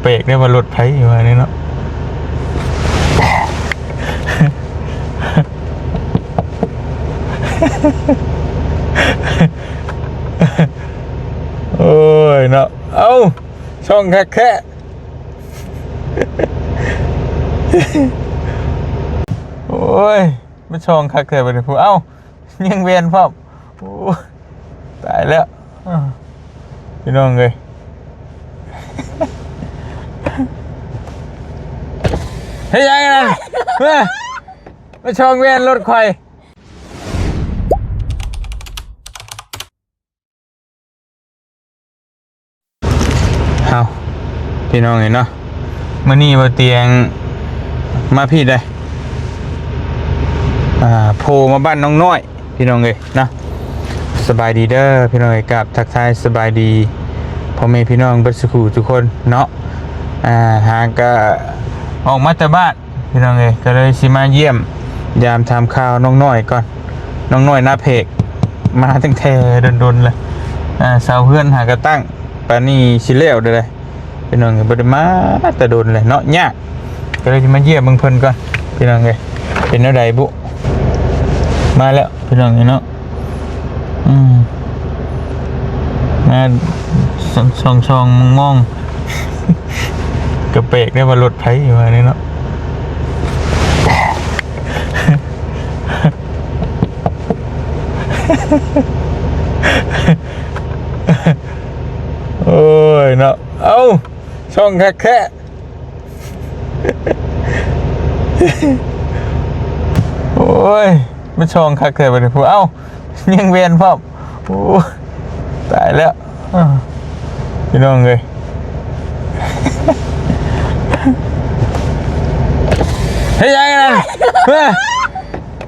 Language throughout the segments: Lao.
ປກๆ ເດ້ວ່າລົດໃຜວ່ານີ້ເນາະ. ໂອ້ຍເນາະ ເອົ້າ ຊ່ອງຄັກແທ້. ໂອ້ຍ ມາຊ່ອງຄັກແທ້ບັດນີ້ ຜູ້ ເອົ້າ ຍັງແວ່ນພ້ອມ. ໂອ້ຍ ຕາຍແລ້ວ ເອົ້າ ພີ່ນ້ອງເອີຍ ເຮັດຫຍັງນັ້ນ? ມາ ມາຊ່ອງແວ່ນລົດຂ້ອຍ. ເອົ້າ ພີ່ນ້ອງເອີຍເນາະ ມື້ນີ້ບ່າວຕຽງມາພີ້ໄດ໋ ອ່າ ໂພມາບ້ານນ້ອງນ້ອຍ ພີ່ນ້ອງເອີຍເນາະ. ສະບາຍດີເດີພີ່ນ້ອງເອີຍ ກາບທັກທາຍສະບາຍດີພໍ່ແມ່ພີ່ນ້ອງເບິດສູ່ຜູ້ສູ່ຄົນເນາະ. ອ່າ ຫາກະອອກມາແຕ່ບ້ານ ພີ່ນ້ອງເອີຍ ກໍເລີຍຊິມາຢ້ຽມຢາມຖາມຂ່າວນ້ອງນ້ອຍກ່ອນ. ນ້ອງນ້ອຍນາເພກ ມາຕັ້ງແຕ່ດົນໆ ແລ້ວ ອ່າ ເສົາເຮືອນຫາກະຕັ້ງ ປານນີ້ຊິແລ້ວເດີ້ ພີ່ນ້ອງເອີຍ ບໍ່ໄດ້ມາແຕ່ດົນແລ້ວເນາະ ຍາກ ກໍເລີຍຊິມາຢ້ຽມເບິ່ງເພິ່ນກ່ອນ ພີ່ນ້ອງເອີຍ ເປັນແນວໃດບຸ. ມາແລ້ວ ພີ່ນ້ອງເອີຍເນາະ ອືມ ມາສ່ອງໆ ມອງໆ ກໍແປກໄດ້ວ່າລົດໃຜວ່ານີ້ເນາະ. ໂອ້ຍເນາະ ເອົ້າ ຊ່ອງຄັກແທ້. ໂອ້ຍ ມາຊ່ອງຄັກແທ້ບັດນີ້ ຜູ້ ເອົ້າ ຍັງແວ່ນພ້ອມ. ໂອ້ຍ ຕາຍແລ້ວ ເອົ້າ ພີ່ນ້ອງເອີຍ ເຮັດຫຍັງນັ້ນ? ມາ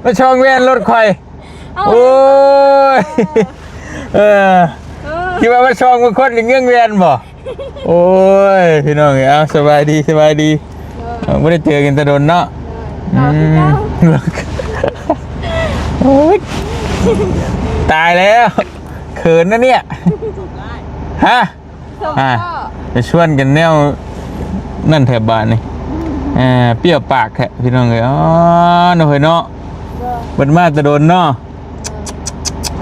ມາຊ່ອງແວ່ນລົດຂ້ອຍ. ເອົ້າ ໂອ້ຍ ເອີ ເອີ ຄິດວ່າມາຊ່ອງບາງຄົນກໍຍັງແວ່ນບໍ່? ໂອ້ຍ ພີ່ນ້ອງເອີຍ ເອົາ ສະບາຍດີ ສະບາຍດີ ເອີ ເອົາ ບໍ່ໄດ້ເຈີກັນແຕ່ດົນເນາະ ເອີ ອືມ ໂອ້ຍ ຕາຍແລ້ວ ເຂີນນະເນຍ ຮະ ອ່າ ໄປຊວນກັນແນວນັ້ນແທ້ບາດນີ້ ອ່າ ປຽກປາກແທ້ ພີ່ນ້ອງເອີຍ ອໍ ເນາະ ເຮີຍເນາະ ເອີ ເພິ່ນມາແຕ່ດົນເນາະ.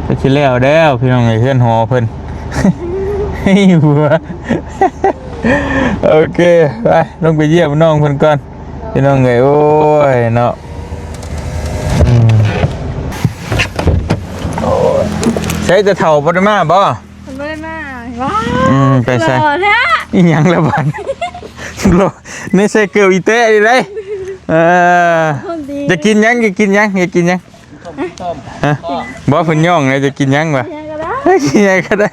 ກໍຊິແລ້ວແລ້ວພີ່ນ້ອງເອີຍ ເຮືອນຫໍເພິ່ນ ໃຫ້ຫົວ ໂອເຄ ໄປ ລົງໄປຢ້ຽມນ້ອງເພິ່ນກ່ອນ ພີ່ນ້ອງເອີຍ ໂອ້ຍເນາະ ອືມ ໂອ້ຍ ໃສແຕ່ເຖົ້າບໍ່ໄດ້ມາບໍ່? ເພິ່ນບໍ່ໄດ້ມາ ວ້າ ອືມ ໄປໃສ? ຫຼໍ່ແທ້ ອີຫຍັງລະບັດ ຫຼໍ່ ໃນໃສ່ເກີບອີແຕະນີ້ໄດ໋ ເອີ ຢາກກິນຫຍັງ? ຢາກກິນຫຍັງ? ຢາກກິນຫຍັງ? ຮະ ບໍ່ ເພິ່ນຍ້ອງແລ້ວ ຈະກິນຫຍັງວະ? ຫຍັງກໍໄດ້ ກິນຫຍັງກໍໄດ້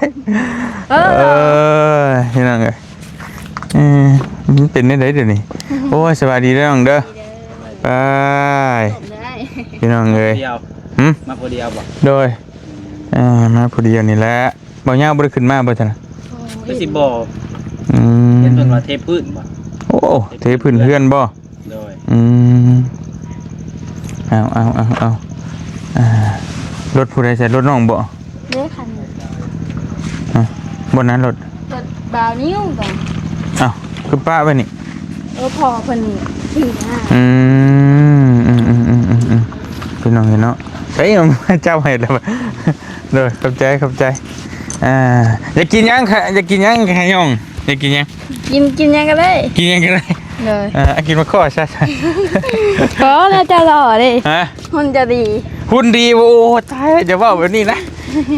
ເອີ ເອີ ພີ່ນ້ອງເອີຍ ເອີ ມັນເປັນແນວໃດດຽວນີ້? ໂອ້ຍ ສະບາຍດີເດີນ້ອງເດີ ໄປ ພີ່ນ້ອງເອີຍ ດຽວ ຫຶ? ມາຜູ້ດຽວບໍ່? ໂດຍ ເອີ ມາຜູ້ດຽວນີ້ແຫຼະ ບໍ່ຍາວບໍ່ໄດ້ຂຶ້ນມາບໍ່ຊັ້ນນະ? ໂອ້ຍ ຄືຊິບໍ່ ອືມ ເຫັນເພິ່ນວ່າເທພື້ນບໍ່? ໂອ້ ເທພື້ນເຮືອນບໍ່? ໂດຍ ອືມ ເອົາ ເອົາ ເອົາ ເອົາ ອ່າ ລົດຜູ້ໃດໃສ່? ລົດນ້ອງບໍ່? ເດ້ຄັນນີ້ ຮະ ບໍ່ນັ້ນລົດ ລົດບ່າວນິວບໍ່? ເອົ້າ ຄືປະໄວ້ນີ້? ເອີ ພໍ່ເພິ່ນຂີ່ມາ ອືມ ອືມ ພີ່ນ້ອງເຫັນເນາະ ໃສ່ເອົາມາຈັບໃຫ້ແລ້ວ ໂດຍ ຂອບໃຈ ຂອບໃຈ ອ່າ ຢາກກິນຫຍັງຄະ? ຢາກກິນຫຍັງຄະນ້ອງ? ຢາກກິນຫຍັງ? ກິນ ກິນຫຍັງກໍໄດ້ ກິນຫຍັງກໍໄດ້ ໂດຍ ອ່າ ກິນໝາກຂໍ້ຊະ ພໍແລ້ວ ເຈົ້າຫຼໍ່ເດ້ ຮະ? ຫຸ່ນຈະດີ ຫຸ່ນດີ ໂອ້ ຕາຍ ຢ່າເວົ້າແບບນີ້ນະ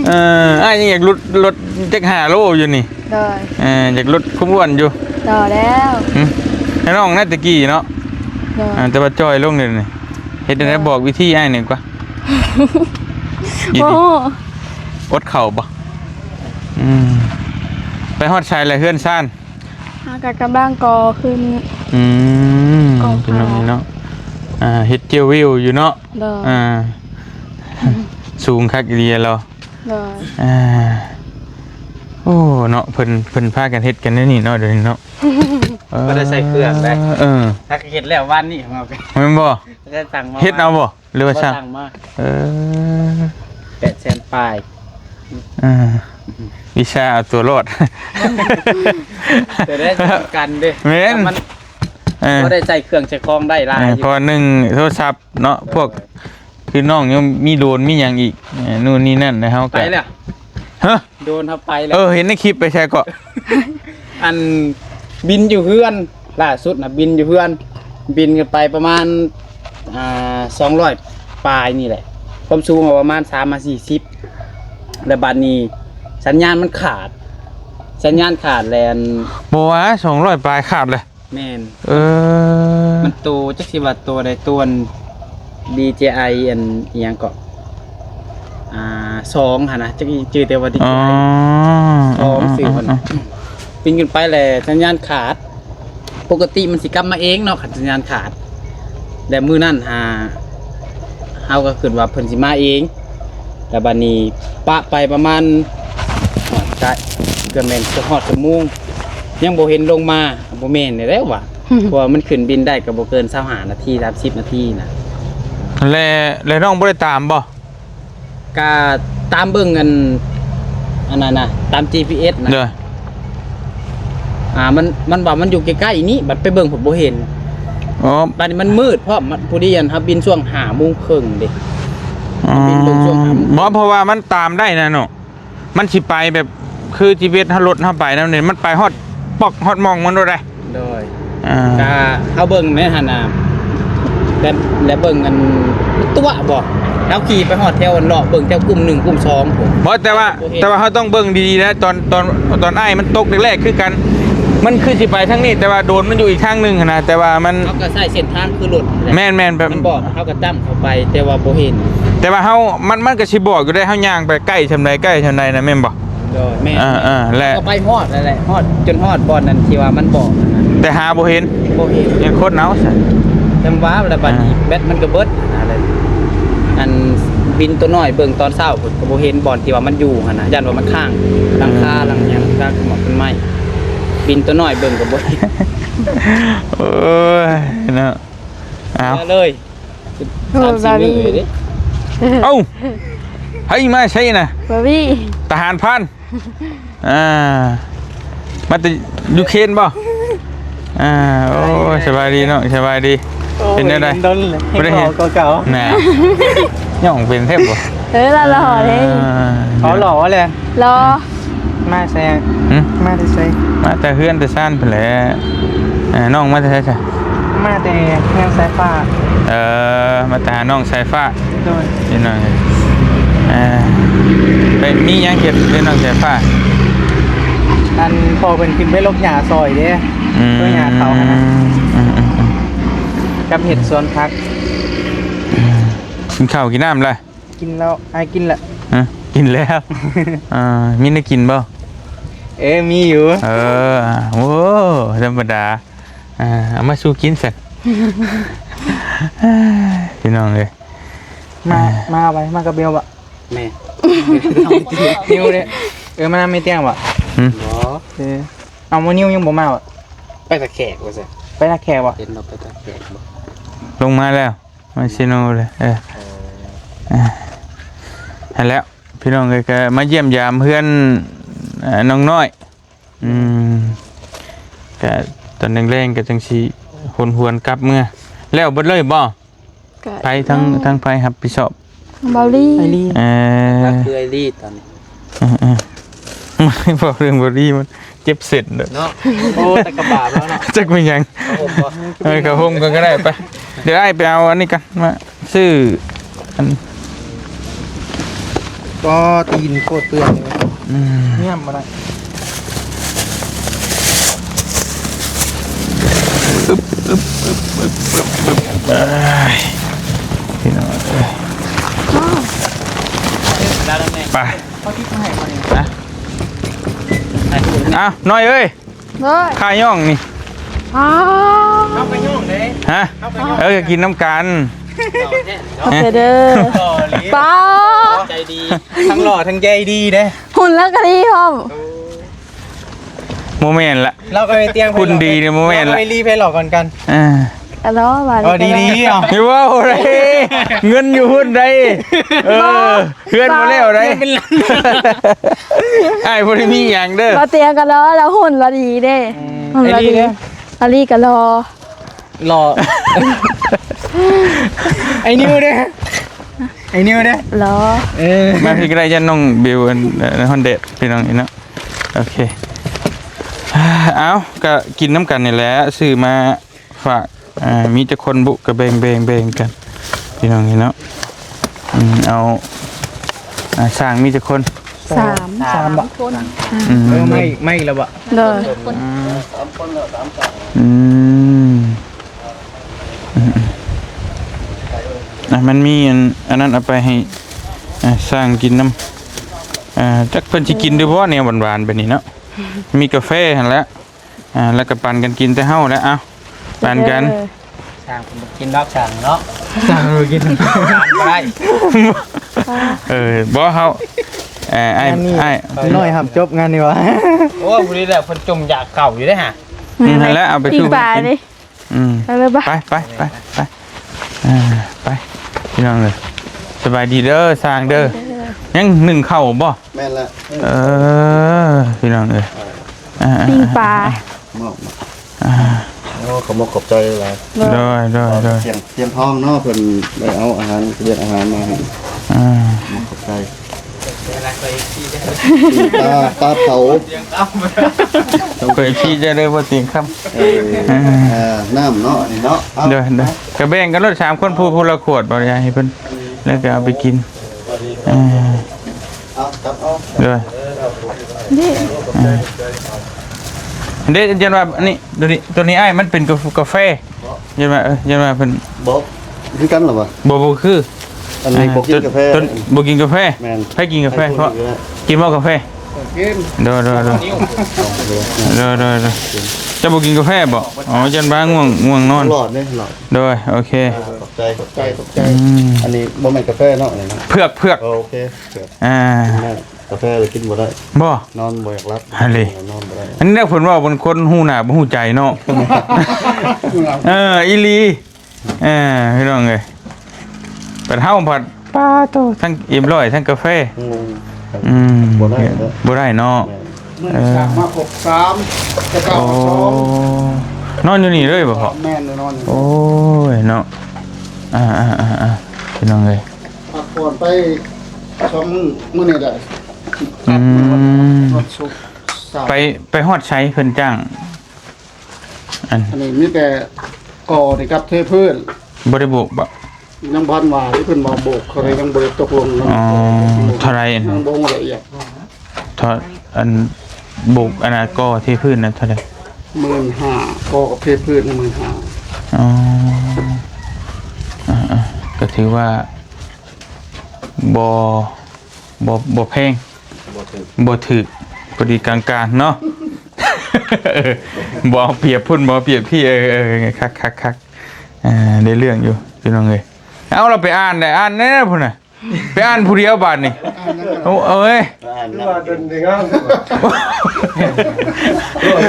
ເອີ ອ້າຍຍັງຢາກຫຼຸດ ລົດຈັກຫ້າໂລຢູ່ນີ້ ໂດຍ ເອີ ຢາກຫຼຸດຄວາມອ້ວນຢູ່ ໂດຍແລ້ວ ຫຶ? ໃຫ້ນ້ອງນະແຕ່ກີ້ເນາະ ໂດຍ ອ່າ ແຕ່ວ່າຈ່ອຍລົງເດນີ້ ເຮັດແນວໃດ? ໂດຍ ບອກວິທີອ້າຍແດ່ກວ່າ ໂອ້ ອົດເຂົ້າບໍ່? ອືມ ໄປຮອດໃສລະເຮືອນຊານ? ເຮົາກໍກຳລັງກໍ່ຂຶ້ນ ອືມ ກໍ່ ພີ່ນ້ອງເນາະ ອ່າ ເຮັດເຈຍວິວຢູ່ເນາະ ໂດຍ ອ່າ ສູງຄັກອີ່ຫຼີລະ ໂດຍ ອ່າ ໂອ້ ເນາະ ເພິ່ນ ເພິ່ນພາກັນເຮັດກັນແນວນີ້ເນາະ ດຽວນີ້ເນາະ ເອີ ບໍ່ໄດ້ໃສ່ເຄື່ອງເດ້ ເອີ ຫາກເຮັດແລ້ວວານນີ້ ແມ່ນບໍ່? ໄດ້ສັ່ງມາ ເຮັດເອົາບໍ່? ຫຼືວ່າ ບໍ່ ສັ່ງ ສັ່ງມາ ເອີ ແປດແສນປາຍ ອ່າ ວິຊາເອົາຕົວລອດ ແຕ່ໄດ້ປ້ອງກັນເດ້ ແມ່ນ ມັນ ເອີ ບໍ່ໄດ້ໃຊ້ເຄື່ອງໃຊ້ຂອງໄດ້ຫຼາຍ ເອີ ຢູ່ ເພາະວ່າໜຶ່ງໂທລະສັບເນາະ ໂດຍ ພວກຄືນ້ອງຍັງມີໂດຣນມີຫຍັງອີກ ເອີ ນູ່ນນີ້ນັ້ນ ແລ້ວເຮົາກໍ ໄປແລ້ວ ຮະ? ໂດຣນເຮົາໄປແລ້ວ ເອີ ເຫັນໃນຄລິບ ໄປໃສເກາະ? ອັນບິນຢູ່ເຮືອນ ລ່າສຸດນະບິນຢູ່ເຮືອນ ບິນຂຶ້ນໄປປະມານ ອ່າ ສອງຮ້ອຍປາຍນີ້ແຫຼະ ຄວາມສູງກໍປະມານສາມຮ້ອຍສີ່ສິບ ແລ້ວບາດນີ້ສັນຍານມັນຂາດ ສັນຍານຂາດແລ້ວ ບໍ່ວ່າ ສອງຮ້ອຍປາຍຂາດເລີຍ ແມ່ນ ເອີ ມັນໂຕ ຈັກຊິວ່າໂຕໃດ ໂຕອັນ ດີເຈໄອ ອັນອີ່ຫຍັງເກາະ ອ່າ ສອງຫັ້ນນະ ຈັກຈື່ແຕ່ວ່າ ດີເຈໄອ ອໍ ສອງ ຊື່ມັນ ເອີໆໆໆ ປີນຂຶ້ນໄປແລ້ວສັນຍານຂາດ ປົກກະຕິມັນຊິກັບມາເອງເນາະ ຄັນສັນຍານຂາດ ແລ້ວມື້ນັ້ນຫາ ເຮົາກໍຄິດວ່າເພິ່ນຊິມາເອງ ແລ້ວບາດນີ້ປະໄປປະມານ ກະເກືອບແມ່ນຮອດຊົ່ວໂມງ ຍັງບໍ່ເຫັນລົງມາ ບໍ່ແມ່ນແລ້ວວ່າ ເພາະວ່າມັນຂຶ້ນບິນໄດ້ກໍບໍ່ເກີນຊາວຫ້ານາທີ ສາມສິບນາທີນະ ແລະ ແລະນ້ອງບໍ່ໄດ້ຕາມບໍ່? ກະຕາມເບິ່ງອັນ ອັນນັ້ນນະ ຕາມຈີພີເອັສນະ ໂດຍ ອ່າ ມັນ ມັນວ່າມັນຢູ່ໃກ້ໆນີ້ ບັດໄປເບິ່ງພຸ້ນບໍ່ເຫັນ ອໍ ບັດນີ້ມັນມືດພ້ອມ ມັນ ພໍດີອັນເຮົາບິນຊ່ວງຫ້າໂມງເຄິ່ງເດ້ ອໍ ບິນເບິ່ງຊ່ວງຫ້າໂມງ ບໍ່ ເພາະວ່າມັນຕາມໄດ້ນະເນາະ ມັນຊິໄປແບບ ຄືຈີພີເອັສເຮົາ ລົດເຮົາໄປນຳນີ້ ມັນໄປຮອດ ປອກຮອດໝ່ອງມັນໂລດໃດ໋ ໂດຍ ອ່າ ກະເຮົາເບິ່ງໃນຫັ້ນນະ ແລ້ວ ແລ້ວເບິ່ງອັນຕົວະບໍ່ ເຮົາຂີ່ໄປຮອດແຖວອັນເລາະເບິ່ງແຖວກຸ່ມໜຶ່ງກຸ່ມສອງພຸ້ນ ບໍ່ ແຕ່ວ່າ ບໍ່ເຫັນ ແຕ່ວ່າເຮົາຕ້ອງເບິ່ງດີໆນະ ຕອນ ຕອນ ຕອນອ້າຍມັນຕົກແລກໆຄືກັນ ມັນຄືຊິໄປທາງນີ້ ແຕ່ວ່າໂດຣນມັນຢູ່ອີກທາງໜຶ່ງຫັ້ນນະ ແຕ່ວ່າມັນ ເຮົາກໍໃຊ້ເສັ້ນທາງຄືລົດແຫຼະ ແມ່ນໆ ແບບ ມັນບອກເຮົາກໍຈ້ຳເຂົ້າໄປ ແຕ່ວ່າບໍ່ເຫັນ ແຕ່ວ່າເຮົາ ມັນ ມັນກໍຊິບອກຢູ່ໄດ໋ ເຮົາຍ່າງໄປໃກ້ຊ່ຳໃດ ໃກ້ຊ່ຳໃດນະ ແມ່ນບໍ່? ໂດຍ ແມ່ນ ເອີໆ ແລະ ກໍໄປຮອດນັ້ນແຫຼະ ຮອດ ຈົນຮອດບ່ອນນັ້ນທີ່ວ່າມັນບອກຫັ້ນນະ ແຕ່ຫາບໍ່ເຫັນ ບໍ່ເຫັນ ຍັງຄົນເອົາຊະ ຈັ່ງວ່າ ແລ້ວບັດນີ້ ອ່າ ແບັດມັນກໍເບິດຫັ້ນນະ ແລ້ວອັນບິນຕົວນ້ອຍເບິ່ງຕອນເຊົ້າພຸ້ນກໍບໍ່ເຫັນບ່ອນທີ່ວ່າມັນຢູ່ຫັ້ນນະ ຢ້ານວ່າມັນຄ້າງຫຼັງຄາ ອ່າ ຫຼັງຫຍັງ ກາງໝອກຕົ້ນໄມ້ ບິນຕົວນ້ອຍເບິ່ງກໍບໍ່ເຫັນ ໂອ້ຍເນາະ ເອົາ ເອົາເລີຍ ໂອ້ ສາມສີ່ມື້ເດ້ ເອົ້າ ໃຜມາໃສນະ? ບາບີ ທະຫານພານ ອ່າ ມາແຕ່ຢູເຄຣນບໍ່? ອ່າ ໂອ້ຍ ສະບາຍດີເນາະ ສະບາຍດີ ໂອ້ຍ ເປັນແນວໃດ? ດົນເລີຍ ບໍ່ໄດ້ເຫັນ ຫຼໍ່ກວ່າເກົ່າ ນະ ຍ່ອງເປັນແທ້ບໍ່? ເອີ ຫຼໍ່ໆເດ້ ອ່າ ເອົາຫຼໍ່ແຫຼະ ຫຼໍ່ ມາແຊ ຫຶ? ມາແຕ່ໃສ? ມາແຕ່ເຮືອນແຕ່ຊານພຸ້ນແຫຼະ ເອີ ນ້ອງມາແຕ່ໃສຊະ? ມາແຕ່ເຮືອນສາຍຟ້າ ເອີ ມາແຕ່ຫານ້ອງສາຍຟ້າ ໂດຍ ພີ່ນ້ອງ ເອີ ໄປມີຫຍັງເຮັດເດ້ນ້ອງສາຍຟ້າ? ອັນພໍ່ເພິ່ນຂຶ້ນໄປລົກຫຍ້າຊ່ອຍເດ້ ອືມ ໂດຍຫຍ້າເຂົາຫັ້ນນະ ອືມໆໆ ກັບເຮັດສວນຜັກ ອືມ ກິນເຂົ້າກິນນ້ຳລະ? ກິນແລ້ວ ອ້າຍກິນລະ ຮະ ກິນແລ້ວ ອ່າ ມີແນວກິນບໍ່? ເອີ ມີຢູ່ ເອີ ໂອ້ ທຳມະດາ ອ່າ ເອົາມາສູ່ກິນຊັ້ນ ພີ່ນ້ອງເອີຍ ມາ ອ່າ ມາເອົາໄປ ມາກັບເບວບໍ່? ແມ່ ນິວເດ້ ເອີ ມານຳແມ່ຕຽງບໍ່? ຫຶ? ບໍ່ ເອີ ເອົາ ມື້ນິວຍັງບໍ່ມາບໍ່? ໄປທ່າແຂກວ່າຊັ້ນ ໄປທ່າແຂກບໍ່? ເຫັນວ່າໄປທ່າແຂກບໍ່? ລົງມາແລ້ວ ມາຊິໂນເລີຍ ເອີ ເອີ ອ່າ ຫັ້ນແຫຼະ ພີ່ນ້ອງເອີຍ ກໍມາຢ້ຽມຢາມເຮືອນ ເອີ ນ້ອງນ້ອຍ ອືມ ກະຕອນແລງໆ ກະຈັ່ງຊິຫົນຫວນກັບເມືອ ແລ້ວເບິດເລີຍບໍ່? ກະ ໃຜທາງ ທາງໃຜຮັບຜິດຊອບ? ເບົາລີ ເອີ ກໍຄືໄອລີຕອນນີ້ ເອີໆ ເວົ້າເລື່ອງເບົາລີມັນ ເຈັບເສັ້ນເດີເນາະ ໂອ້ ແຕ່ກະບາບແລ້ວເນາະ ຈັກແມ່ນຫຍັງ ເອົາຫົ່ມບໍ່? ເອີ ເອົາຫົ່ມກ່ອນກໍໄດ້ ໄປ ດຽວອ້າຍໄປເອົາອັນນີ້ກ່ອນ ມາຊື້ອັນ ກໍຕີນໂຄດເປື້ອນເລີຍ ອືມ ຍ່ຳບໍ່ໄດ້ ອຶບ ອຶບ ອຶບ ເອີຍ ພີ່ນ້ອງເອີຍ ໄປ ເຂົາຕິດມາໃຫ້ຂ້ອຍນີ້ ຮະ? ອ້າວ ນ້ອຍເອີຍ ໂດຍ ຂ້າຍ່ອງນີ້ ອໍ ເຮົາກໍຍ່ອງເດ້ ຮະ? ເຮົາກໍຍ່ອງ ເອີ ກໍກິນນຳກັນ ເອົາແທ້ເນາະ ຂອບໃຈເດີ ຫຼໍ່ອີ່ຫຼີ ປ້າ ໃຈດີ ທັງຫຼໍ່ທັງໃຈດີເດ້ ຫຸ່ນລາວກໍດີພ້ອມ ໂອ້ ບໍ່ແມ່ນລະ ລາວກໍໄປຕຽງ ຫຸ່ນດີນີ້ບໍ່ແມ່ນລະ ລາວກໍໄປລີໄປຫຼໍ່ກ່ອນກັນ ອ່າ ກະລໍ ວ່າ ເອີ ດີໆ ເອົາ ເຫັນບໍ່ ໂອ້ຍ ເງິນຢູ່ພຸ້ນໃດ໋ ເອີ ບໍ່ ເຮືອນບໍ່ແລ້ວໃດ໋ ເຮືອນເປັນຫຼັງ ອ້າຍບໍ່ໄດ້ມີຫຍັງເດີ ບໍ່ຕຽງກະລໍ ລາວຫຸ່ນລາວດີເດ້ ຫຸ່ນລາວດີ ອາລີເດ້ ອາລີກະລໍ ລໍ ໄອ້ນິວເດ້ ໄອ້ນິວເດ້ ລໍ ເອີ ມາພີ້ກະໄດ້ ຢ້ານນ້ອງບິວ ອັນ ເອີ ຮ້ອນແດດ ພີ່ນ້ອງເນາະ ໂອເຄ ເອົາ ກະກິນນຳກັນນີ້ແຫຼະ ຊື້ມາ ຝາກ ອ່າ ມີຈັກຄົນບຸ ກະແບ່ງໆໆກັນ ພີ່ນ້ອງເນາະ ອືມ ເອົາ ອ່າ ຊ່າງມີຈັກຄົນ ສາມ ສາມ ສາມຄົນ ອືມ ເອີ ໄມ່ ໄມ່ລະບໍ່ ໂດຍ ອືມ ອືມ ອືມ ອ່ະ ມັນມີອັນ ອັນນັ້ນເອົາໄປໃຫ້ ອ່າ ຊ່າງກິນນຳ ອ່າ ຈັກເພິ່ນຊິກິນຫຼືບໍ່ ແນວຫວານໆແບບນີ້ເນາະ ມີກາແຟຫັ້ນແຫຼະ ອ່າ ແລ້ວກໍປັນກັນກິນແຕ່ເຮົາແຫຼະ ເອົ້າ ປັນກັນ ເອີ ຊ່າງເພິ່ນບໍ່ກິນດອກ ຊ່າງເນາະ ຊ່າງບໍ່ກິນ ຊ່າງບໍ່ໄດ້ ເອີ ບໍ່ ເຮົາ ເອີ ອ້າຍ ງານນີ້ ອ້າຍນ້ອຍຫ້າມຈົບງານນີ້ຫວາ ໂອ້ ຜູ້ນີ້ແຫຼະ ເພິ່ນຈົ່ມຢາກເຂົ້າຢູ່ເດ້ຫະ ອືມ ຫັ້ນແຫຼະ ເອົາໄປສູ່ເພິ່ນກິນ ອືມ ໄປ ໄປ ໄປ ໄປ ອ່າ ໄປ ພີ່ນ້ອງເອີຍ ສະບາຍດີເດີຊ່າງເດີ ຍັງໜຶ້ງເຂົ້າບໍ່? ແມ່ນແລ້ວ ເອີ ພີ່ນ້ອງເອີຍ ອ່າ ປີ້ງປາ ມອບ ອ່າ ໂອ້ ຂອບອົກຂອບໃຈຫຼາຍ ໂດຍ ໂດຍ ໂດຍ ຕຽງ ຕຽງທອງເນາະ ເພິ່ນໄດ້ເອົາອາຫານ ສະບຽງອາຫານມາໃຫ້ ອ່າ ຂອບໃຈ ປາ ປາເຜົາ ເອີ ເອີ ນ້ຳເນາະ ອັນນີ້ເນາະ ເອົາ ໂດຍ ໂດຍ ກະແບ່ງກັນໂລດ ສາມຄົນ ຜູ້ ຜູ້ລະຂວດ ບໍ່ ຢາກໃຫ້ເພິ່ນ ແລ້ວກະເອົາໄປກິນ ເອີ ເອົາ ຈັບເອົາ ໂດຍ ນີ້ ເອີ ເດ້ ຢ້ານວ່າ ອັນນີ້ ໂຕນີ້ ໂຕນີ້ອ້າຍ ມັນເປັນກາ ກາແຟ ຢ້ານວ່າ ເອີ ຢ້ານວ່າເພິ່ນ ບໍ່ຄືກັນລະຫວາ ບໍ່ ບໍ່ຄື ອັນນີ້ບໍ່ກິນກາແຟ ໂຕ ບໍ່ກິນກາແຟ ແມ່ນ ໃຜກິນກາແຟ ໃຜກິນ ເພາະ ກິນບໍ່ກາແຟ ກິນ ໂດຍ ໂດຍ ໂດຍ ໂດຍ ໂດຍ ໂດຍ ເຈົ້າບໍ່ກິນກາແຟບໍ່? ອໍ ຢ້ານວ່າງ່ວງ ງ່ວງນອນ ຫຼອດເດ້ ຫຼອດ ໂດຍ ໂອເຄ ຂອບໃຈ ຂອບໃຈ ຂອບໃຈ ອືມ ອັນນີ້ບໍ່ແມ່ນກາແຟເນາະ ອັນນີ້ເນາະ ເຜືອກ ເຜືອກ ໂອເຄ ເຜືອກ ອ່າ ກິນໄດ້ ກາແຟລະກິນບໍ່ໄດ້ ບໍ່ ນອນບໍ່ຢາກຫຼັບ ຫັ້ນເດ ນອນບໍ່ໄດ້ ອັນນີ້ແຫຼະເພິ່ນເວົ້າເປັນຄົນຮູ້ໜ້າບໍ່ຮູ້ໃຈເນາະ ເອີ ອີ່ຫຼີ ເອີ ພີ່ນ້ອງເອີຍ ບັດເຮົາພັດ ປາໂທ້ ທັງເອັມຮ້ອຍ ທັງກາແຟ ອືມ ອືມ ບໍ່ໄດ້ເນາະ ບໍ່ໄດ້ເນາະ ແມ່ນ ເອີ ສາມມາຄົບສາມ ແຕ່ເກົ່າ ໂອ້ ສອງ ນອນຢູ່ນີ້ເລີຍບໍ່ພໍ່? ແມ່ນ ນອນຢູ່ ໂອ້ຍເນາະ ອ່າໆໆໆ ພີ່ນ້ອງເອີຍ ພັກຜ່ອນໄປສອງມື້ ມື້ນີ້ແຫຼະ ອືມ ວັນສຸກ ໄປ ໄປຮອດໃສເພິ່ນຈ້າງ? ອັນ ອັນນີ້ມີແຕ່ກໍ່ນີ້ກັບເທພື້ນ ບໍ່ໄດ້ໂບກບໍ່? ຍັງບໍ່ທັນວ່າ ທີ່ເພິ່ນວ່າໂບກ ເຂົາເລີຍຍັງບໍ່ໄດ້ຕົກລົງນຳ ອໍ ເທົ່າໃດ ຍັງບໍ່ຮູ້ລະອຽດ ເທົ່າ ອັນ ໂບກ ອັນນ່າ ກໍ່ເທພື້ນນະເທົ່າໃດ? ໝື່ນຫ້າ ກໍ່ກັບເທພື້ນໝື່ນຫ້າ ອໍ ອ່າໆ ກໍຖືວ່າບໍ່ ບໍ່ ບໍ່ແພງ ບໍ່ຖືກ ບໍ່ຖືກ ພໍດີກາງໆເນາະ ບໍ່ເອົາປຽບພຸ້ນ ບໍ່ເອົາປຽບພີ້ ເອີ ເອີ ຄັກໆໆ ອ່າ ໄດ້ເລື່ອງຢູ່ພີ່ນ້ອງເອີຍ ເອົາ ລາວໄປອ່ານໄດ້ ອ່ານແດ່ພຸ້ນນະ ໄປອ່ານຜູ້ດຽວບາດນີ້ ໂອ້ ເອີຍ ຄືວ່າເປັນງາມ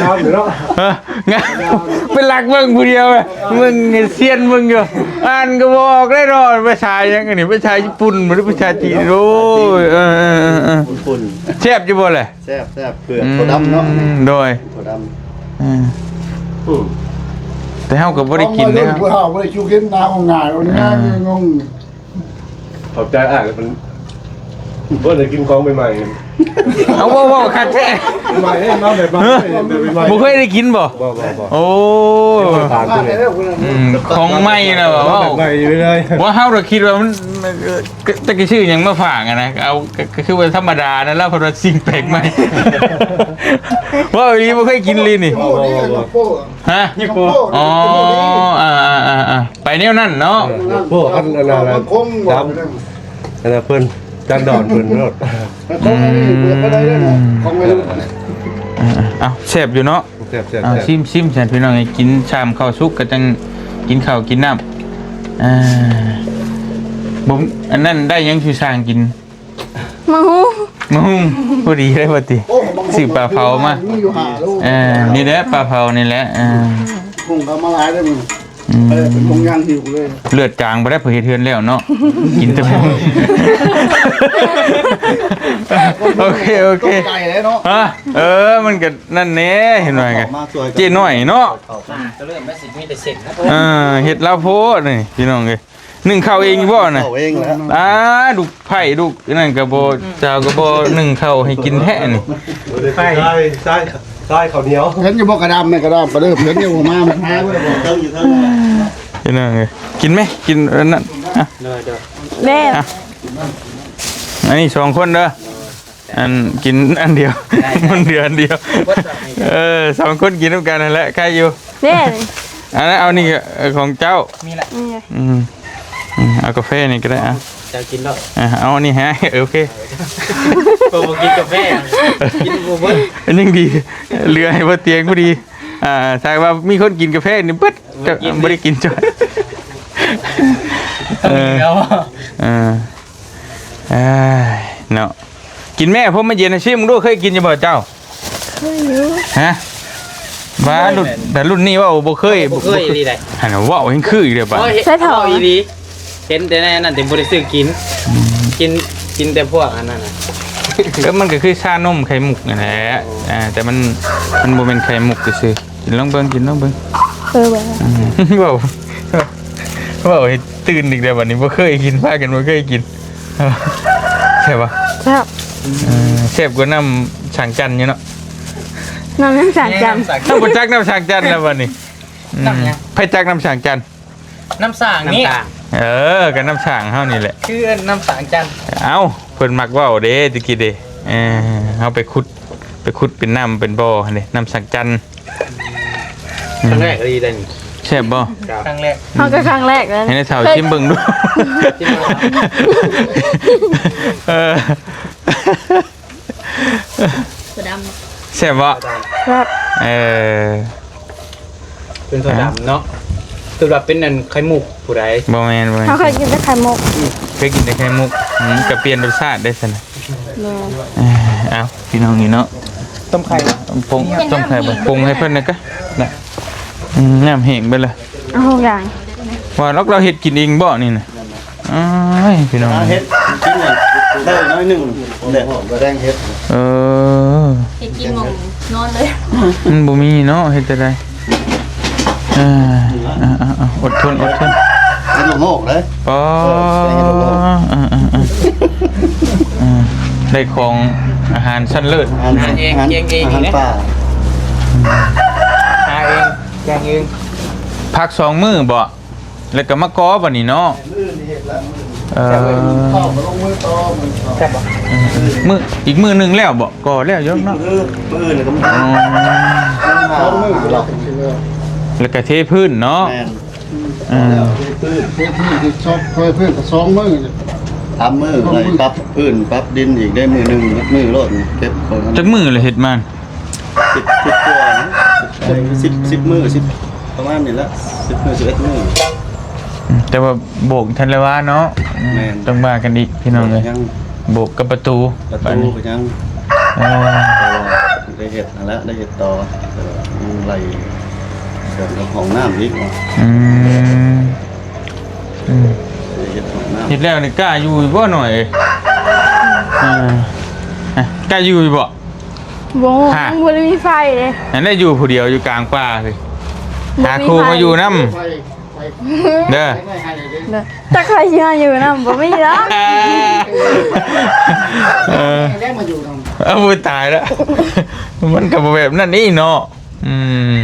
ງາມຢູ່ເນາະ ເອີ ງາມ ໄປລັກເບິ່ງຜູ້ດຽວ ເບິ່ງຊຽນເບິ່ງຢູ່ ອ່ານກໍບໍ່ອອກໄດ້ເນາະ ພາສາຫຍັງອັນນີ້ ພາສາຍີ່ປຸ່ນບໍ່ ຫຼືພາສາຈີນ ໂອ້ຍ ເອີໆໆ ຍີ່ປຸ່ນ ແຊບຢູ່ບໍ່ແຫຼະ? ແຊບໆ ເຜືອກ ອືມ ຖົ່ວດຳເນາະ ໂດຍ ຖົ່ວດຳ ອືມ ອືມ ແຕ່ເຮົາກໍບໍ່ໄດ້ກິນເດ້ ພວກເຮົາບໍ່ໄດ້ກິນ ກິນໜ້າຫ້ອງງ່າຍ ອ່າ ງ່າຍ ງົງ ຂອບໃຈອ້າຍ ເພິ່ນບໍ່ໄດ້ກິນຂອງໃໝ່ໆ ເອົາ ເວົ້າ ເວົ້າຄັກແທ້ ໃໝ່ເດ້ ມາແບບໃໝ່ ເອີ ແບບໃໝ່ ບໍ່ເຄີຍໄດ້ກິນບໍ່? ບໍ່ ບໍ່ ບໍ່ ໂອ້ ຂອງໃໝ່ນະ ເວົ້າ ຂອງໃໝ່ຢູ່ເລີຍ ບໍ່ ເຮົາກໍຄິດວ່າມັນ ແຕ່ກໍຊື້ຫຍັງມາຝາກຫັ້ນນະ ເອົາ ກໍ ກໍຄືວ່າທຳມະດານັ້ນລະ ເພິ່ນວ່າສິ່ງແປກໃໝ່ ເວົ້າອີ່ຫຼີ ບໍ່ເຄີຍກິນອີ່ຫຼີນີ້ ບໍ່ ບໍ່ ບໍ່ ຮະ? ອໍ ອ່າໆໆ ໄປແນວນັ້ນເນາະ ເອີ ພວກອັນນັ້ນລະ ອັນນັ້ນເພິ່ນ ຈານດອນເພິ່ນໂລດ ອືມ ຂອງໄວລຸ້ນ ເອົາ ແຊບຢູ່ເນາະ ແຊບໆໆ ເອົາ ຊິມໆ ຊັ້ນພີ່ນ້ອງ ໃຫ້ກິນຊາມເຂົ້າສຸກ ກໍຈັ່ງກິນເຂົ້າກິນນ້ຳ ອ່າ ບໍ່ ອັນນັ້ນໄດ້ຫຍັງຊິສ້າງກິນ? ໝາກຫຸ່ງ ໝາກຫຸ່ງ ພໍດີເລີຍວ່າຕິ ໂອ້ ໝາກຫຸ່ງ ຊື້ປາເຜົາມາ ມີຢູ່ຫ້າໂລ ເອີ ນີ້ແຫຼະ ປາເຜົານີ້ແຫຼະ ເອີ ຫຸ່ງກໍມາຫຼາຍເດ້ມື້ນີ້ ອືມ ເອີ ເປັນຄົນຍ່າງຫິວເລີຍ ເລືອດຈາງບໍ່ໄດ້ ເພິ່ນເຮັດເຮືອນແລ້ວເນາະ ກິນແຕ່ ໂອເຄ ໂອເຄ ໃຫຍ່ແລ້ວເນາະ ຮະ ເອີ ມັນກໍນັ້ນແດ່ ເຫັນວ່າ ເຂົ້າມາຊ່ວຍກັນ ເຈ້ນ້ອຍເນາະ ອ່າ ກໍເລີ່ມແລ້ວ ຊິມີແຕ່ເສັ້ນນະ ເອີ ເຮັດລາວໂພດນີ້ ພີ່ນ້ອງເອີຍ ໜຶ້ງເຂົ້າເອງຢູ່ບໍ່ນະ? ເຂົ້າເອງແຫຼະ ອ່າ ລູກໃພ້ລູກນັ້ນກໍບໍ່ ອືມ ເຈົ້າກໍບໍ່ໜຶ້ງເຂົ້າໃຫ້ກິນແທ້ນີ້ ໃຊ້ ໃຊ້ ໃຊ້ເຂົ້າໜຽວ ເຫັນຢູ່ບໍ່? ກະດາມແມ່ນກະດາມປະເດີມ ເຫັນຢູ່ບໍ່? ມາ ມາຫາບໍ່ໄດ້ບໍ່? ເທິງຢູ່ເທິງ ພີ່ນ້ອງເອີຍ ກິນໄໝ? ກິນອັນນັ້ນ ອ່ະ ໂດຍ ໂດຍ ແມ່ ອ່ະ ອັນນີ້ສອງຄົນເດີ ອັນ ກິນອັນດຽວ ໄດ້ ໄດ້ ມັນເຫຼືອອັນດຽວ ເບິດດອກນີ້ ເອີ ສອງຄົນກິນນຳກັນຫັ້ນແຫຼະ ໃຄຢູ່ ແມ່ ອັນນັ້ນເອົານີ້ ເອີ ຂອງເຈົ້າ ນີ້ແຫຼະ ນີ້ ອືມ ອືມ ເອົາກາແຟນີ້ກໍໄດ້ ອ່ະ ເຈົ້າກິນໂລດ ອ່ະ ເອົາອັນນີ້ໃຫ້ ເອີ ໂອເຄ ຂ້ອຍບໍ່ກິນກາແຟ ກິນບໍ່ເບິດ ຍັງດີ ເຫຼືອໃຫ້ບ່າວຕຽງພໍດີ ອ່າ ຖ້າວ່າມີຄົນກິນກາແຟນີ້ເບິດ ບໍ່ກິນ ບໍ່ໄດ້ກິນຈ້ອຍ ຕ້ອງມີແລ້ວ ເອີ ເອີ ເອີຍ ເນາະ ກິນແມ່ ພົມມະເຢັນ ຊິມເບິ່ງດູ ເຄີຍກິນຢູ່ບໍ່ເຈົ້າ? ເຄີຍຢູ່ ຮະ ວ່າລຸ້ນ ແຕ່ລຸ້ນນີ້ເວົ້າບໍ່ເຄີຍ ບໍ່ເຄີຍອີ່ຫຼີໃດ໋ ຫັ້ນເວົ້າແຮງຄືອີກເດ້ບາດ ໃສ່ຖອງ ເວົ້າອີ່ຫຼີ ເຫັນແຕ່ໃນນັ້ນແຕ່ບໍ່ໄດ້ຊື້ກິນ ອືມ ກິນ ກິນແຕ່ພວກອັນນັ້ນນະ ເອີ ມັນກໍຄືຊານົມໄຂ່ມຸກນັ້ນແຫຼະ ອ່າ ແຕ່ມັນ ມັນບໍ່ແມ່ນໄຂ່ມຸກຊື່ໆ ກິນລອງເບິ່ງ ກິນລອງເບິ່ງ ເອີ ອືມ ເວົ້າ ເວົ້າໃຫ້ຕື່ນອີກແລ້ວບັດນີ້ ບໍ່ເຄີຍກິນ ພາກັນບໍ່ເຄີຍກິນ ແຊບບໍ່? ແຊບ ເອີ ແຊບກວ່ານ້ຳສັງຈັນຢູ່ເນາະ ນ້ຳ ນ້ຳສັງຈັນ ນ້ຳສັງຈັນ ເຮົາບໍ່ຈັກນ້ຳສັງຈັນແລ້ວບັດນີ້ ອືມ ນ້ຳຫຍັງ? ໃຜຈັກນ້ຳສັງຈັນ? ນ້ຳສ້າງນີ້ ນ້ຳສ້າງ ເອີ ກໍນ້ຳສ້າງເຮົານີ້ແຫຼະ ຄືນ້ຳສັງຈັນ ເອົ້າ ເພິ່ນມັກເວົ້າເດ້ ຕະກີ້ເດ້ ເອີ ເຮົາໄປຂຸດ ໄປຂຸດເປັນນ້ຳເປັນບໍ່ຫັ້ນເດ້ ນ້ຳສັງຈັນ ອືມ ຄັ້ງແລກອີ່ຫຼີເດ້ນີ້ ແຊບບໍ່? ຄັ້ງແລກ ເຮົາກໍຄັ້ງແລກນັ້ນ ໃຫ້ນ້າສາວຊິມເບິ່ງດູ ຊິມເບິ່ງ ເອີ ຖົ່ວດຳ ແຊບບໍ່? ແຊບ ເອີ ເປັນຖົ່ວດຳເນາະ ຄືວ່າເປັນອັນໄຂ່ມຸກຜູ້ໃດ ບໍ່ແມ່ນ ບໍ່ແມ່ນ ເຮົາເຄີຍກິນແຕ່ໄຂ່ມຸກ ເຄີຍກິນແຕ່ໄຂ່ມຸກ ອືມ ກໍປ່ຽນລົດຊາດໄດ້ຊັ້ນນະ ເອີ ເອົ້າ ພີ່ນ້ອງນີ້ເນາະ ຕົ້ມໄຂ່ ຕົ້ມ ຕົ້ມໄຂ່ບໍ່? ປຸງໃຫ້ເພິ່ນແດ່ກະ ອືມ ນ້ຳແຫ້ງເບິດລະ ເອົາທຸກຢ່າງ ວ່າລອກ ລາວເຮັດກິນເອງບໍ່ນີ້ນະ? ອ້າຍ ພີ່ນ້ອງ ເຮັດກິນໜ້ອຍໜຶ່ງແຫຼະ ແກງເຫັດ ເອີ ເຮັດກິນໝ່ອງນອນເລີຍ ມັນບໍ່ມີເນາະ ເຮັດຈັ່ງໃດ ເອີ ເອົາໆໆ ອົດທົນ ອົດທົນ ເຮັດລວກໂງກເດ້ ປາ ເອີ ເຮັດລວກໂງກ ເອີໆໆ ໄດ້ຂອງອາຫານຊັ້ນເລີດ ອາຫານ ອາຫານ ອາຫານ ອາຫານປ່າ ຫາເອງ ແກງເອງ ຜັກສອງມື້ບໍ່? ແລ້ວກໍມາກໍ່ບັດນີ້ເນາະ ມື້ອື່ນເຮັດລະ ເອີ ມື້ອື່ນເຂົ້າມາລົງມືຕໍ່ ມື້ເຊົ້າ ແຊບບໍ່? ອືມ ມື້ ອີກມື້ໜຶ່ງແລ້ວບໍ່? ກໍແລ້ວຢູ່ເນາະ ມື້ ມື້ອື່ນແລ້ວກໍມາ ອໍ ສອງມື້ແລ້ວ ແລ້ວກໍເທພື້ນເນາະ ແມ່ນ ອືມ ເທພື້ນ ເທພື້ນ ເທຊອບ ເທພື້ນກໍສອງມື້ ສາມມື້ ສອງມື້ ໄລ່ປັບພື້ນປັບດິນອີກໄດ້ມື້ໜຶ່ງ ມື້ໂລດ ເກັບຂອງ ຈັກມື້ລະເຮັດມາ? ສິບ ສິບກວ່ານະ ສິບ ສິບມື້ ສິບ ປະມານນີ້ລະ ສິບມື້ ສິບເອັດມື້ ອືມ ແຕ່ວ່າໂບກທັນແລ້ວວ່າເນາະ ແມ່ນ ຕ້ອງວ່າກັນອີກພີ່ນ້ອງເອີຍ ໂບກກັບປະຕູ ປະຕູກໍຍັງ ເອີ ໄດ້ເຮັດຫັ້ນແຫຼະ ໄດ້ເຮັດຕໍ່ ຍັງໄລ່ເຄື່ອງກັບຫ້ອງນ້ຳອີກ ອືມ ອືມ ໄດ້ເຮັດຫ້ອງນ້ຳ ເຮັດແລ້ວນີ້ກ້າຢູ່ບໍ່ນ້ອຍເອີຍ ອ່າ ກ້າຢູ່ບໍ່? ບໍ່ ຮະ ຍັງບໍ່ໄດ້ມີໄຟເດ້ ນັ້ນແຫຼະ ຢູ່ຜູ້ດຽວຢູ່ກາງປ່າຊິ ບໍ່ມີ ຫາຄູ່ມາຢູ່ນຳ ເດີ ເດີ ຈັກໃຜຊິມາຢູ່ນຳ ບໍ່ມີດອກ ເອີ ເອົາ ໂອ້ຍ ຕາຍລະ ມັນກໍບໍ່ແບບນັ້ນນີ້ເນາະ ອືມ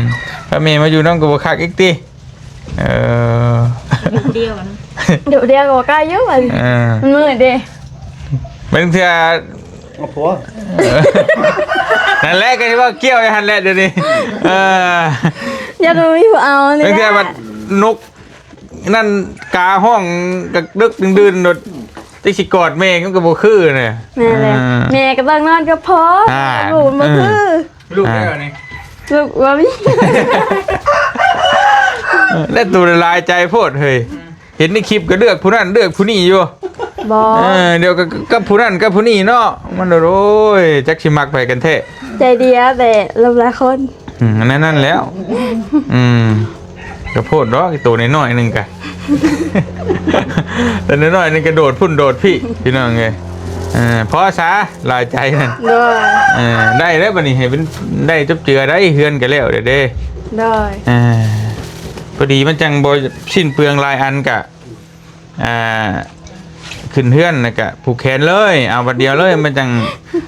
ຖ້າແມ່ມາຢູ່ນຳກໍບໍ່ຄັກອີກຕິ ເອີ ຢູ່ຜູ້ດຽວກັນ ຢູ່ຜູ້ດຽວກໍບໍ່ກ້າຢູ່ ເອີ ມັນມືດເດ້ ບາງເທື່ອ ເອົາຜົວ ເອີ ນັ້ນແຫຼະ ກໍຊິເວົ້າກ່ຽວຢູ່ຫັ້ນແຫຼະດຽວນີ້ ເອີ ຢ້ານບໍ່ມີຜູ້ເອົານີ້ ບາງເທື່ອບັດນົກນັ້ນກາຮ້ອງກະດຶກດຶນໂດດ ຈັກຊິກອດແມ່ມັນກໍບໍ່ຄືນະ ແມ່ນແຫຼະ ເອີ ແມ່ກໍຕ້ອງນອນກັບພໍ່ ອ່າ ລູກມັນບໍ່ຄື ເອີ ລູກແລ້ວນີ້ ລູກບໍ່ມີ ແລະ ໂຕລາຍໃຈໂພດເຮີ້ຍ ອືມ ເຫັນໃນຄລິບກໍເລືອກຜູ້ນັ້ນເລືອກຜູ້ນີ້ຢູ່ ບໍ່ ເອີ ດຽວກໍກັບຜູ້ນັ້ນກັບຜູ້ນີ້ເນາະ ມັນ ໂອ້ຍ ຈັກຊິມັກໃຜກັນແທ້ ໃຈດຽວແຕ່ລົມຫຼາຍຄົນ ອືມ ອັນນັ້ນແລ້ວ ອືມ ກະໂພດດອກ ໂຕນ້ອຍໆໜຶ່ງກະ ໂຕນ້ອຍໆໜຶ່ງກະໂດດພຸ້ນໂດດພີ້ ພີ່ນ້ອງເອີຍ. ເອີ ພໍຊະ ຫຼາຍໃຈນັ້ນ. ໂດຍ ເອີ ໄດ້ແລ້ວບັດນີ້ ໃຫ້ເພິ່ນໄດ້ຈົບເຈືອໄດ້ ເຮືອນກະແລ້ວເດ້. ໂດຍ ເອີ ພໍດີມັນຈັ່ງບໍ່ສິ້ນເປືອງຫຼາຍອັນກະ ອ່າ ຂຶ້ນເຮືອນແລ້ວກະຜູກແຂນເລີຍ ເອົາບັດດຽວເລີຍ ມັນຈັ່ງ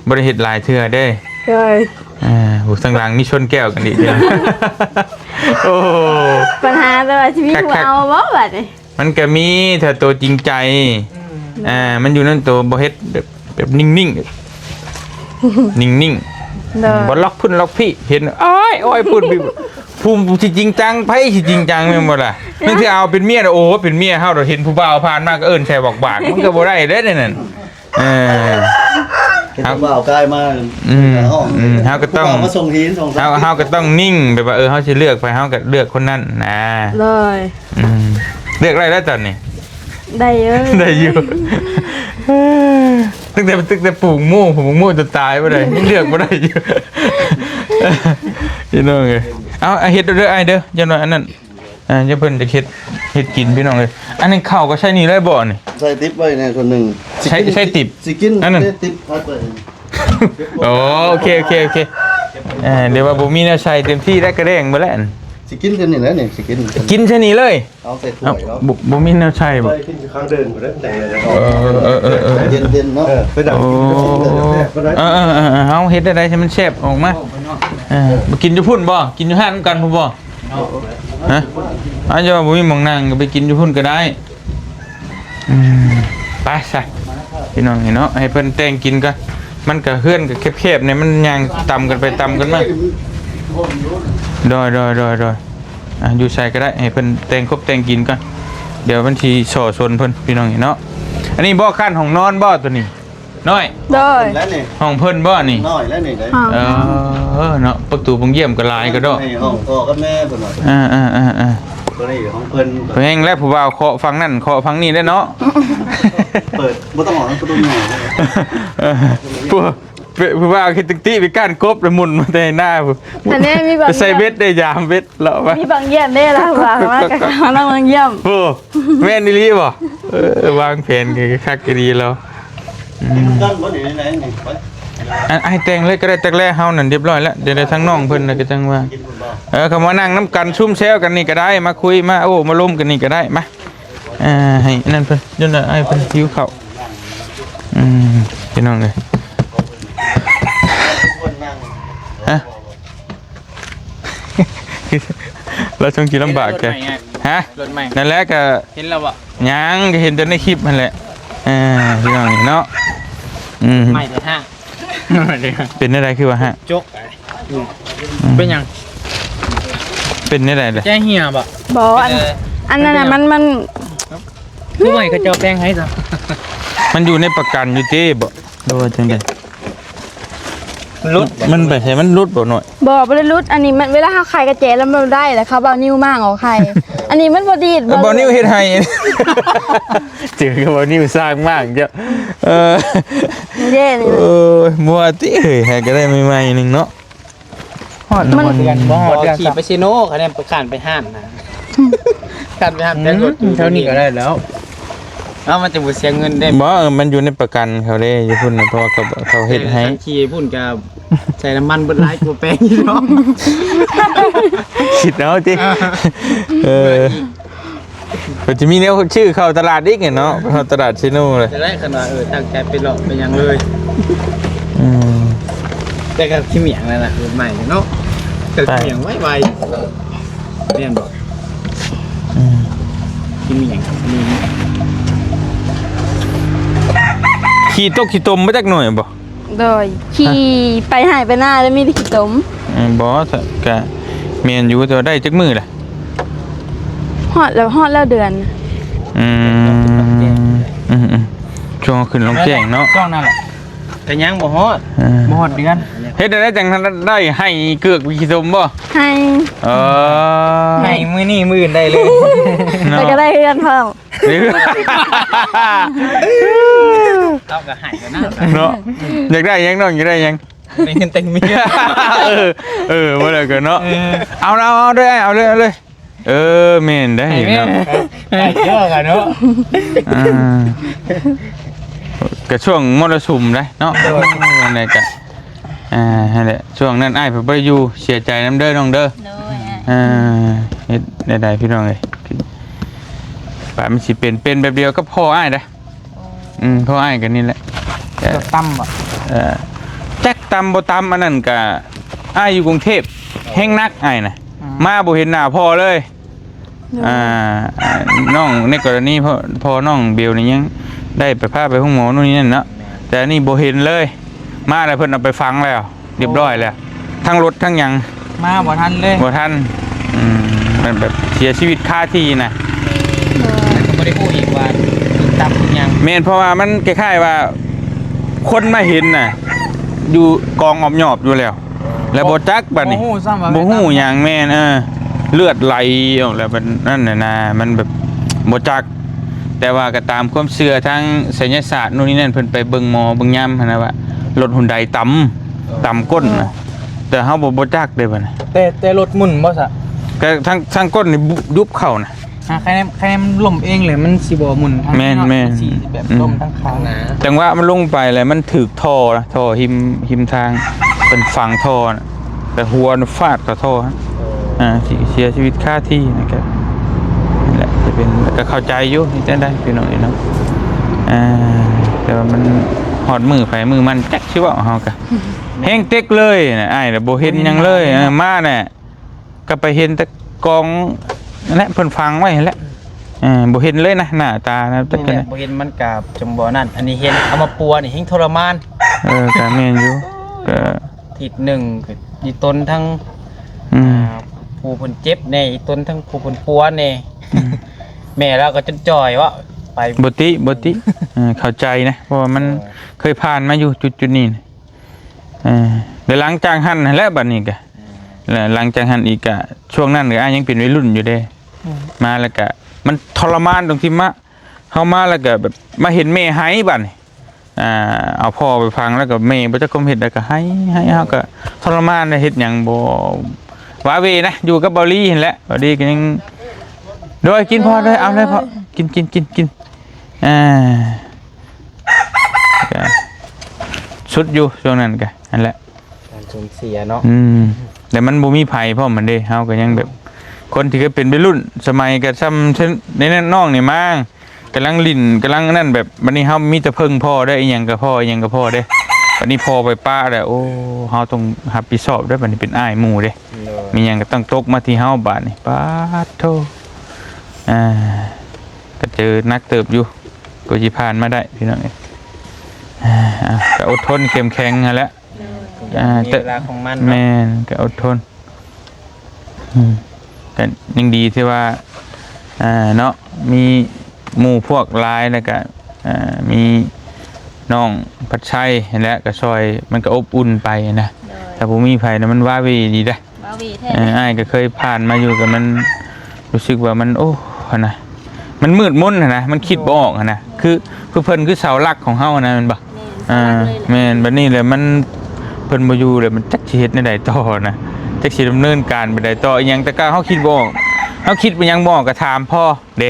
ບໍ່ໄດ້ເຮັດຫຼາຍເທື່ອເດ້. ໂດຍ ອ່າ ຜູ້ທາງຫຼັງມີຊົນແກ້ວກັນອີກ. ໂອ້ ບັນຫາແຕ່ວ່າຊິມີຜູ້ເອົາບໍ່ບັດນີ້? ມັນກະມີ ຖ້າໂຕຈິງໃຈ ອືມ ອ່າ ມັນຢູ່ນຳໂຕ ບໍ່ເຮັດແບບ ແບບນິ່ງໆ ນິ່ງໆ. ໂດຍ ບໍ່ລັອກພຸ້ນລັອກພີ້ ເຫັນອ້ອຍໆພຸ້ນ ຜູ້ຊິຈິງຈັງ ໃຜຊິຈິງຈັງແມ່ນບໍ່ລະ? ນັ້ນຄືເອົາເປັນເມຍ ໂອ້ ເປັນເມຍເຮົາ ເຮົາເຫັນຜູ້ບ່າວຜ່ານມາກະເອີ້ນໃສ່ບັກບາກ ມັນກະບໍ່ໄດ້ເດ້ນັ້ນ. ເອີ ເຫັນຜູ້ບ່າວກາຍມາ ອືມ ໃນຫ້ອງ ອືມ ເຮົາກະຕ້ອງ ຜູ້ບ່າວມາສົ່ງຫີນສົ່ງ ເຮົາ ເຮົາກະຕ້ອງນິ່ງ ແບບວ່າ ເອີ ເຮົາຊິເລືອກໃຜ ເຮົາກະເລືອກຄົນນັ້ນນະ. ໂດຍ ອືມ ເລືອກໄດ້ແລ້ວຕອນນີ້ ໄດ້ຢູ່ ໄດ້ຢູ່. ຕັ້ງແຕ່ ຕັ້ງແຕ່ປູກໝູ່ ປູກໝູ່ຈົນຕາຍບໍ່ໄດ້ ຍັງເລືອກບໍ່ໄດ້ຢູ່ ພີ່ນ້ອງເອີຍ. ເອົາ ເຮັດເດີອ້າຍເດີ ຢ່າງໜ້ອຍອັນນັ້ນ ອ່າ ເພິ່ນຈະເຮັດ ເຮັດກິນ ພີ່ນ້ອງເອີຍ. ອັນນີ້ເຂົ້າກະໃສ່ນີ້ເລີຍບໍ່ນີ້? ໃສ່ຕິບໄວ້ແດ່ສ່ວນໜຶ່ງ ໃສ່ ໃສ່ຕິບ ຊິກິນ ອັນນັ້ນຕິບພັດໄວ້. ໂອເຄ ໂອເຄ ໂອເຄ. ເອີ ດຽວວ່າບໍ່ມີແນວໃສ່ ເຕັມທີ່ແລ້ວ ກະແດງເບິດແລ້ວ. ຊິກິນແຕ່ນີ້ແຫຼະນີ້ ຊິກິນ ກິນໃສ່ນີ້ເລີຍ. ເອົາໃສ່ຖ້ວຍເນາະ ບໍ່ ບໍ່ມີແນວໃສ່ບໍ່? ກິນຢູ່ຂ້າງເດີ່ນພຸ້ນແຫຼະ ມັນຈັ່ງໄດ້ເນາະ. ເອີ ເອີ ເອີ ເອີ ເຢັນໆເນາະ ເອີ ເປັນຫຍັງ ໂອ້ ເຮົາເຮັດແນວໃດໃຫ້ມັນແຊບອອກມາ? ເອີ ບໍ່ກິນຢູ່ພຸ້ນບໍ່? ກິນຢູ່ຮ້ານນຳກັນພຸ້ນບໍ່? ຮະ? ອາ ເຈົ້າວ່າບໍ່ມີໝ່ອງນັ່ງກະໄປກິນຢູ່ພຸ້ນກະໄດ້. ອືມ ໄປຊະ ພີ່ນ້ອງເອີຍເນາະ ໃຫ້ເພິ່ນແຕ່ງກິນກ່ອນ. ມັນກະ ເຮືອນກະແຄບໆນີ້ ມັນຍ່າງຕຳກັນໄປຕຳກັນມາ. ໂດຍ ໂດຍ ໂດຍ ໂດຍ. ອ່າ ຢູ່ໃສກະໄດ້ ໃຫ້ເພິ່ນແຕ່ງຄົບແຕ່ງກິນກ່ອນ ດຽວມັນຊິສໍ້ຊົນເພິ່ນ ພີ່ນ້ອງເອີຍເນາະ. ອັນນີ້ບໍ່ ຂັ້ນຫ້ອງນອນບໍ່ໂຕນີ້? ນ້ອຍ ໂດຍ ຫ້ອງເພິ່ນບໍ່ນີ້? ນ້ອຍແລ້ວນີ້ ເອີ ເນາະ ປະຕູໂຮງຢ້ຽມກະຫຼາຍກະດອກ ໃຫ້ຫ້ອງພໍ່ກັບແມ່ເພິ່ນວ່າ. ອ່າໆໆໆ ໂຕນີ້ຫ້ອງເພິ່ນ. ແຮງແລ້ວຜູ້ບ່າວເຄາະຝັ່ງນັ້ນເຄາະຝັ່ງນີ້ແລ້ວເນາະ ເປີດ ບໍ່ຕ້ອງອອກນຳປະຕູໃຫຍ່. ເອີ ຜູ້ ເປັນຜູ້ວ່າຄິດຕັ້ງຕິໄປກ້ານກົບ ແລ້ວໝຸນມາແຕ່ໜ້າພຸ້ນ. ອັນນີ້ມີບາງ ໄປໃສ່ເບັດໄດ້ ຢາມເບັດເລາະວ່າ ມີບາງຢ້ຽມເດ້ ລາວວ່າມາກະເຮົານຳບາງຢ້ຽມ. ໂອ້ ແມ່ນອີ່ຫຼີບໍ່? ເອີ ວາງແຜນກະຄັກກະດີລາວ. ອືມ ອັນ ໃຫ້ແຕ່ງເລີຍກະໄດ້ ຈັກແລເຮົານັ້ນຮຽບຮ້ອຍແລ້ວ ດຽວໄດ້ທາງນ້ອງເພິ່ນແລ້ວກະຈັ່ງວ່າ. ເອີ ເຂົ້າມານັ່ງນຳກັນຊຸມແຊວກັນນີ້ກະໄດ້ ມາຄຸຍມາໂອ້ມາລົມກັນນີ້ກະໄດ້ ມາ. ອ່າ ໃຫ້ອັນນັ້ນເພິ່ນ ຈົນອ້າຍເພິ່ນຫິວເຂົ້າ. ອືມ ພີ່ນ້ອງເອີຍ ຮະ ລາວຊົງຊິລຳບາກແທ້. ຮະ? ລົດໃໝ່ ນັ້ນແຫຼະ ກະເຫັນແລ້ວບໍ່? ຍັງ ກະເຫັນແຕ່ໃນຄລິບຫັ້ນແຫຼະ. ເອີ ພີ່ນ້ອງເນາະ. ອືມ ໃໝ່ແຕ່ຮະ ເປັນແນວໃດຄືວ່າຮະ? ຈົກ ອືມ ເປັນຫຍັງ? ເປັນແນວໃດລະ? ແຈເຫຍບໍ່? ບໍ່ ອັນ ເອີ ອັນນັ້ນນະ ມັນ ມັນ ຜູ້ໃໝ່ເຂົາເຈົ້າແປງໃຫ້ຊະ. ມັນຢູ່ໃນປະກັນຢູ່ຕິບໍ່? ຫຼືວ່າຈັ່ງໃດ? ມັນຫຼຸດ ມັນໄປໃສ? ມັນຫຼຸດບໍ່ນ້ອຍ? ບໍ່ ບໍ່ໄດ້ຫຼຸດ. ອັນນີ້ມັນ ເວລາເຮົາໄຂກະແຈແລ້ວມັນບໍ່ໄດ້ ແລ້ວເຂົາເອົານິ້ວໝາງອອກໄຂ. ອັນນີ້ມັນບໍ່ດີດ ເອົາ ບໍ່ ບໍ່ນິ້ວເຮັດໃຫ້. ເຈີກັບເອົານິ້ວສ້າງໝາງເຈົ້າ. ເອີ ນີ້ເດ້ ນີ້ ໂອ້ຍ ມົວຕິເອີຍ ໃຫ້ກະໄດ້ໃໝ່ໆໜຶ່ງເນາະ. ຮອດ ມັນ ບໍ່ຮອດເດືອນ ບໍ່ ຂີ່ໄປເຊໂນ ຄະແນນໄປຂ້ານໄປຮ້ານນະ ຂ້ານໄປຮ້ານແຕ່ລົດ ແຖວນີ້ກະໄດ້ແລ້ວ. ເອົາ ມັນຈະບໍ່ເສຍເງິນເດ້. ບໍ່ ມັນຢູ່ໃນປະກັນເຂົາເດ້ ຢູ່ພຸ້ນນະ ເພາະວ່າເຂົາ ເຂົາເຮັດໃຫ້. ຄັນຂີ່ພຸ້ນກະໃສ່ນ້ຳມັນເບິດຫຼາຍກວ່າແປງອີກເນາະ. ຄິດເອົາຕິ. ເອີ ເພິ່ນຈະມີແນວຊື້ເຂົ້າຕະຫຼາດອີກເນາະ ເຂົ້າຕະຫຼາດເຊໂນເລີຍ. ຈະໄດ້ຂະໜາດ ເອີ ຕັ້ງໃຈໄປເລາະໄປຫຍັງເລີຍ. ອືມ ແຕ່ກະຂີ້ໝ້ຽງນັ້ນນະ ລົດໃໝ່ເນາະ ແຕ່ຂີ້ໝ້ຽງໄວໆ ແມ່ນບໍ່? ອືມ ຂີ້ໝ້ຽງ ຂີ້ຕົກຂີ້ຕົມມາຈັກໜ່ວຍບໍ່? ໂດຍ ຂີ່ໄປໄຮ່ໄປນາແລ້ວມີແຕ່ຂີ້ຕົມ. ເອີ ບໍ່ ກະແມ່ນຢູ່ ແຕ່ວ່າໄດ້ຈັກມື້ລະ? ຮອດແລ້ວ ຮອດແລ້ວເດືອນ. ອືມ ອືມໆ ຊ່ວງເຮົາຂຶ້ນລົງແຈ້ງເນາະ ຊ່ວງນັ້ນແຫຼະ ກະຍັງບໍ່ຮອດ. ເອີ ບໍ່ຮອດເດືອນ. ເຮັດແນວໃດຈັ່ງໄດ້ໄຮ່ເກືອກຂີ້ຕົມບໍ່? ໄຮ່ ເອີ ໄຮ່ມື້ນີ້ມື້ອື່ນໄດ້ເລີຍ ເນາະ ແລ້ວກະໄດ້ເຮືອນພ້ອມ. ເຮົາກະໃຫ້ແລ້ວນະ ເນາະ ຢາກໄດ້ຫຍັງນ້ອງ ຢາກໄດ້ຫຍັງ? ໄດ້ເງິນແຕ່ງເມຍ. ເອີ ເອີ ບໍ່ໄດ້ກະເນາະ. ເອີ ເອົາ ເອົາ ເອົາເລີຍ ເອົາເລີຍ ເອົາເລີຍ. ເອີ ແມ່ນໄດ໋ ໃຫ້ແມ່ ເນາະ ໃຫ້ເຈົ້າກັນເນາະ ອ່າ ກະຊ່ວງມໍລະສຸມໄດ໋ເນາະ ໂດຍ ອັນໃດກະ ອ່າ ຫັ້ນແຫຼະ ຊ່ວງນັ້ນອ້າຍເພິ່ນບໍ່ໄດ້ຢູ່ ເສຍໃຈນຳເດີນ້ອງເດີ ໂດຍ ອ່າ ເຮັດໄດ້ໃດພີ່ນ້ອງເອີຍ ປານມັນຊິເປັນ ເປັນແບບດຽວກັບພໍ່ອ້າຍໄດ໋ ໂອ້ ອືມ ພໍ່ອ້າຍກໍນີ້ແຫຼະ ແຕ່ຕຳບໍ່ ເອີ ຈັກຕຳບໍ່ຕຳ ອັນນັ້ນກະອ້າຍຢູ່ກຸງເທບ ແຮງໜັກອ້າຍນະ ອືມ ມາບໍ່ເຫັນໜ້າພໍ່ເລີຍ ໂດຍ ອ່າ ນ້ອງໃນກໍລະນີພໍ່ ພໍ່ນ້ອງເບວນີ້ຍັງໄດ້ໄປພາໄປໂຮງໝໍໂນ່ນນີ້ນັ້ນເນາະ ແຕ່ອັນນີ້ບໍ່ເຫັນເລີຍ ມາແລ້ວເພິ່ນເອົາໄປຝັງແລ້ວ ຮຽບຮ້ອຍແລ້ວ ທັງລົດທັງຫຍັງ ມາບໍ່ທັນເລີຍ ບໍ່ທັນ ອືມ ມັນແບບເສຍຊີວິດຄາທີ່ນະ ໂດຍ ກໍບໍ່ໄດ້ຮູ້ອີກວ່າຖືກຕຳຖືກຫຍັງ ແມ່ນ ເພາະວ່າມັນຄ້າຍໆວ່າ ຄົນມາເຫັນນະ ຢູ່ກອງອອບຍອບຢູ່ແລ້ວ ແລ້ວບໍ່ຈັກບາດນີ້ ບໍ່ຮູ້ຊ້ຳວ່າ ບໍ່ຮູ້ຫຍັງ ແມ່ນ ເອີ ເລືອດໄຫຼອອກແລ້ວ ມັນນັ້ນນະ ມັນແບບບໍ່ຈັກ ແຕ່ວ່າກໍຕາມຄວາມເຊື່ອທາງໄສຍະສາດໂນ່ນນີ້ນັ້ນ ເພິ່ນໄປເບິ່ງໝໍເບິ່ງຍາມຫັ້ນນະວ່າ ລົດຮຸນໄດຕຳ ຕຳກົ້ນນະ ແຕ່ເຮົາບໍ່ ບໍ່ຈັກເດ້ບັດນີ້ ແຕ່ ແຕ່ລົດໝຸ່ນບໍ່ຊະ ກໍທາງ ທາງກົ້ນນີ້ ຍຸບເຂົ້ານະ ຫາ ຄະແນນ ຄະແນນມັນລົ້ມເອງແຫຼະ ມັນຊິບໍ່ໝຸ່ນທາງ ແມ່ນ ນີ້ເນາະ ແມ່ນ ມັນຊິແບບ ອືມ ລົ້ມທາງຂ້າງ ຈັ່ງຫວະມັນລົງໄປແລ້ວ ມັນຖືກທໍ່ນະ ທໍ່ຮິມ ຮິມທາງ ເປັນຝັງທໍ່ນະ ແລ້ວຫົວຟາດເຂົ້າທໍ່ ໂອ້ ອ່າ ເສຍຊີວິດຄາທີ່ນະ ກໍນັ້ນແຫຼະ ຈະເປັນ ກໍເຂົ້າໃຈຢູ່ ເຮັດຈັ່ງໃດພີ່ນ້ອງເອີຍເນາະ ອ່າ ແຕ່ວ່າມັນຮອດມື້ໃຜມື້ມັນ ຈັກຊິເວົ້າ ເຮົາກໍແຮງເຕັກເລີຍນະ ອ້າຍລະບໍ່ເຫັນຫຍັງເລີຍ ເອີ ມາແຫຼະ ກໍໄປເຫັນແຕ່ກອງນັ້ນແຫຼະ ເພິ່ນຝັງໄວ້ຫັ້ນແຫຼະ ເອີ ບໍ່ເຫັນເລີຍນະ ໜ້າຕານະ ແມ່ນແຫຼະ ບໍ່ເຫັນມັນກະຈັ່ງບໍ່ນັ້ນ ອັນນີ້ເຫັນເອົາມາປົວນີ້ແຮງທໍລະມານ ເອີ ກະແມ່ນຢູ່ ກະທິດໜຶ່ງກໍອີ່ຕົນທັງ ອືມ ອ່າ ຜູ້ເພິ່ນເຈັບແດ່ ອີ່ຕົນທັງຜູ້ເພິ່ນປົວແດ່ ອືມ ແມ່ລາວກໍຈົນຈ່ອຍເວົ້າ ໄປ ບໍ່ຕິ ບໍ່ຕິ ເອີ ເຂົ້າໃຈນະ ເພາະວ່າມັນ ເອີ ເຄີຍຜ່ານມາຢູ່ຈຸດໆນີ້ນະ ເອີ ແລ້ວຫຼັງຈາກຫັ້ນຫັ້ນແຫຼະ ບັດນີ້ກະ ແລ້ວຫຼັງຈາກຫັ້ນອີກກະ ຊ່ວງນັ້ນກະອ້າຍຍັງເປັນໄວລຸ້ນຢູ່ເດ້ ອືມ ມາແລ້ວກະ ມັນທໍລະມານຕົງທີ່ມາ ເຮົາມາແລ້ວກະແບບມາເຫັນແມ່ໄຫ້ບັດນີ້ ອ່າ ເອົາພໍ່ໄປຝັງແລ້ວກະແມ່ບໍ່ຈັກຄວາມເຮັດ ແລ້ວກະໄຫ້ ໄຫ້ ເຮົາກະທໍລະມານ ເຮັດຫຍັງບໍ່ວາເວນະ ຢູ່ກັບເບົາລີຫັ້ນແຫຼະ ເບົາລີກະຍັງ ໂດຍ ກິນພໍ່ ໂດຍ ເອົາເລີຍພໍ່ ກິນ ກິນ ກິນ ກິນ ອ່າ ກະສຸດຢູ່ຊ່ວງນັ້ນກະ ຫັ້ນແຫຼະ ການສູນເສຍເນາະ ອືມ ແຕ່ມັນບໍ່ມີໃຜພ້ອມມັນເດ້ ເຮົາກໍຍັງແບບ ຄົນທີ່ເຄີຍເປັນໄວລຸ້ນ ສະໄໝກໍຊ່ຳ ໃນນັ້ນ ນ້ອງນີ້ມາ ກຳລັງຫຼິ້ນ ກຳລັງອັນນັ້ນ ແບບ ບັດນີ້ເຮົາມີແຕ່ເພິ່ງພໍ່ເດ້ ອີ່ຫຍັງກໍພໍ່ ອີ່ຫຍັງກໍພໍ່ເດ້ ບັດນີ້ພໍ່ໄປປະແລ້ວ ໂອ້ ເຮົາຕ້ອງຮັບຜິດຊອບເດ້ ບັດນີ້ເປັນອ້າຍໝູ່ເດ້ ໂດຍ ມີຫຍັງກໍຕ້ອງຕົກມາທີ່ເຮົາ ບາດນີ້ ປາດໂທ້ ອ່າ ກໍເຈີໜັກເຕີບຢູ່ ກວ່າຊິຜ່ານມາໄດ້ ພີ່ນ້ອງເອີຍ ອ່າ ກໍອົດທົນເຂັ້ມແຂງຫັ້ນແຫຼະ ໂດຍ ອ່າ ມີເວລາຂອງມັນເນາະ ແມ່ນ ກໍອົດທົນ ອືມ ກໍຍັງດີທີ່ວ່າ ອ່າ ເນາະ ມີໝູ່ພວກຫຼາຍ ແລ້ວກໍ ອ່າ ມີນ້ອງພັດໄຊຫັ້ນແຫຼະ ກໍຊ່ອຍ ມັນກໍອົບອຸ່ນໄປນະ ໂດຍ ຖ້າບໍ່ມີໃຜນະ ມັນວາເວດີເດ້ ວາເວແທ້ ເອີ ອ້າຍກໍເຄີຍຜ່ານມາຢູ່ ກໍມັນຮູ້ສຶກວ່າມັນ ໂອ້ ຫັ້ນນະ ມັນມືດມົນຫັ້ນນະ ມັນຄິດບໍ່ອອກຫັ້ນນະ ຄື ຄືເພິ່ນຄືເສົາຫຼັກຂອງເຮົາຫັ້ນນະ ແມ່ນບໍ່? ແມ່ນ ອ່າ ເສົາຫຼັກເລີຍແຫຼະ ແມ່ນ ບັດນີ້ແຫຼະມັນ ເພິ່ນບໍ່ຢູ່ແລ້ວ ມັນຈັກຊິເຮັດແນວໃດຕໍ່ນະ ຈັກຊິດຳເນີນການໄປໃດຕໍ່ ອີ່ຫຍັງ ແຕ່ກໍເຮົາຄິດບໍ່ອອກ ເຮົາຄິດຫຍັງບໍ່ອອກກໍຖາມພໍ່ເດ້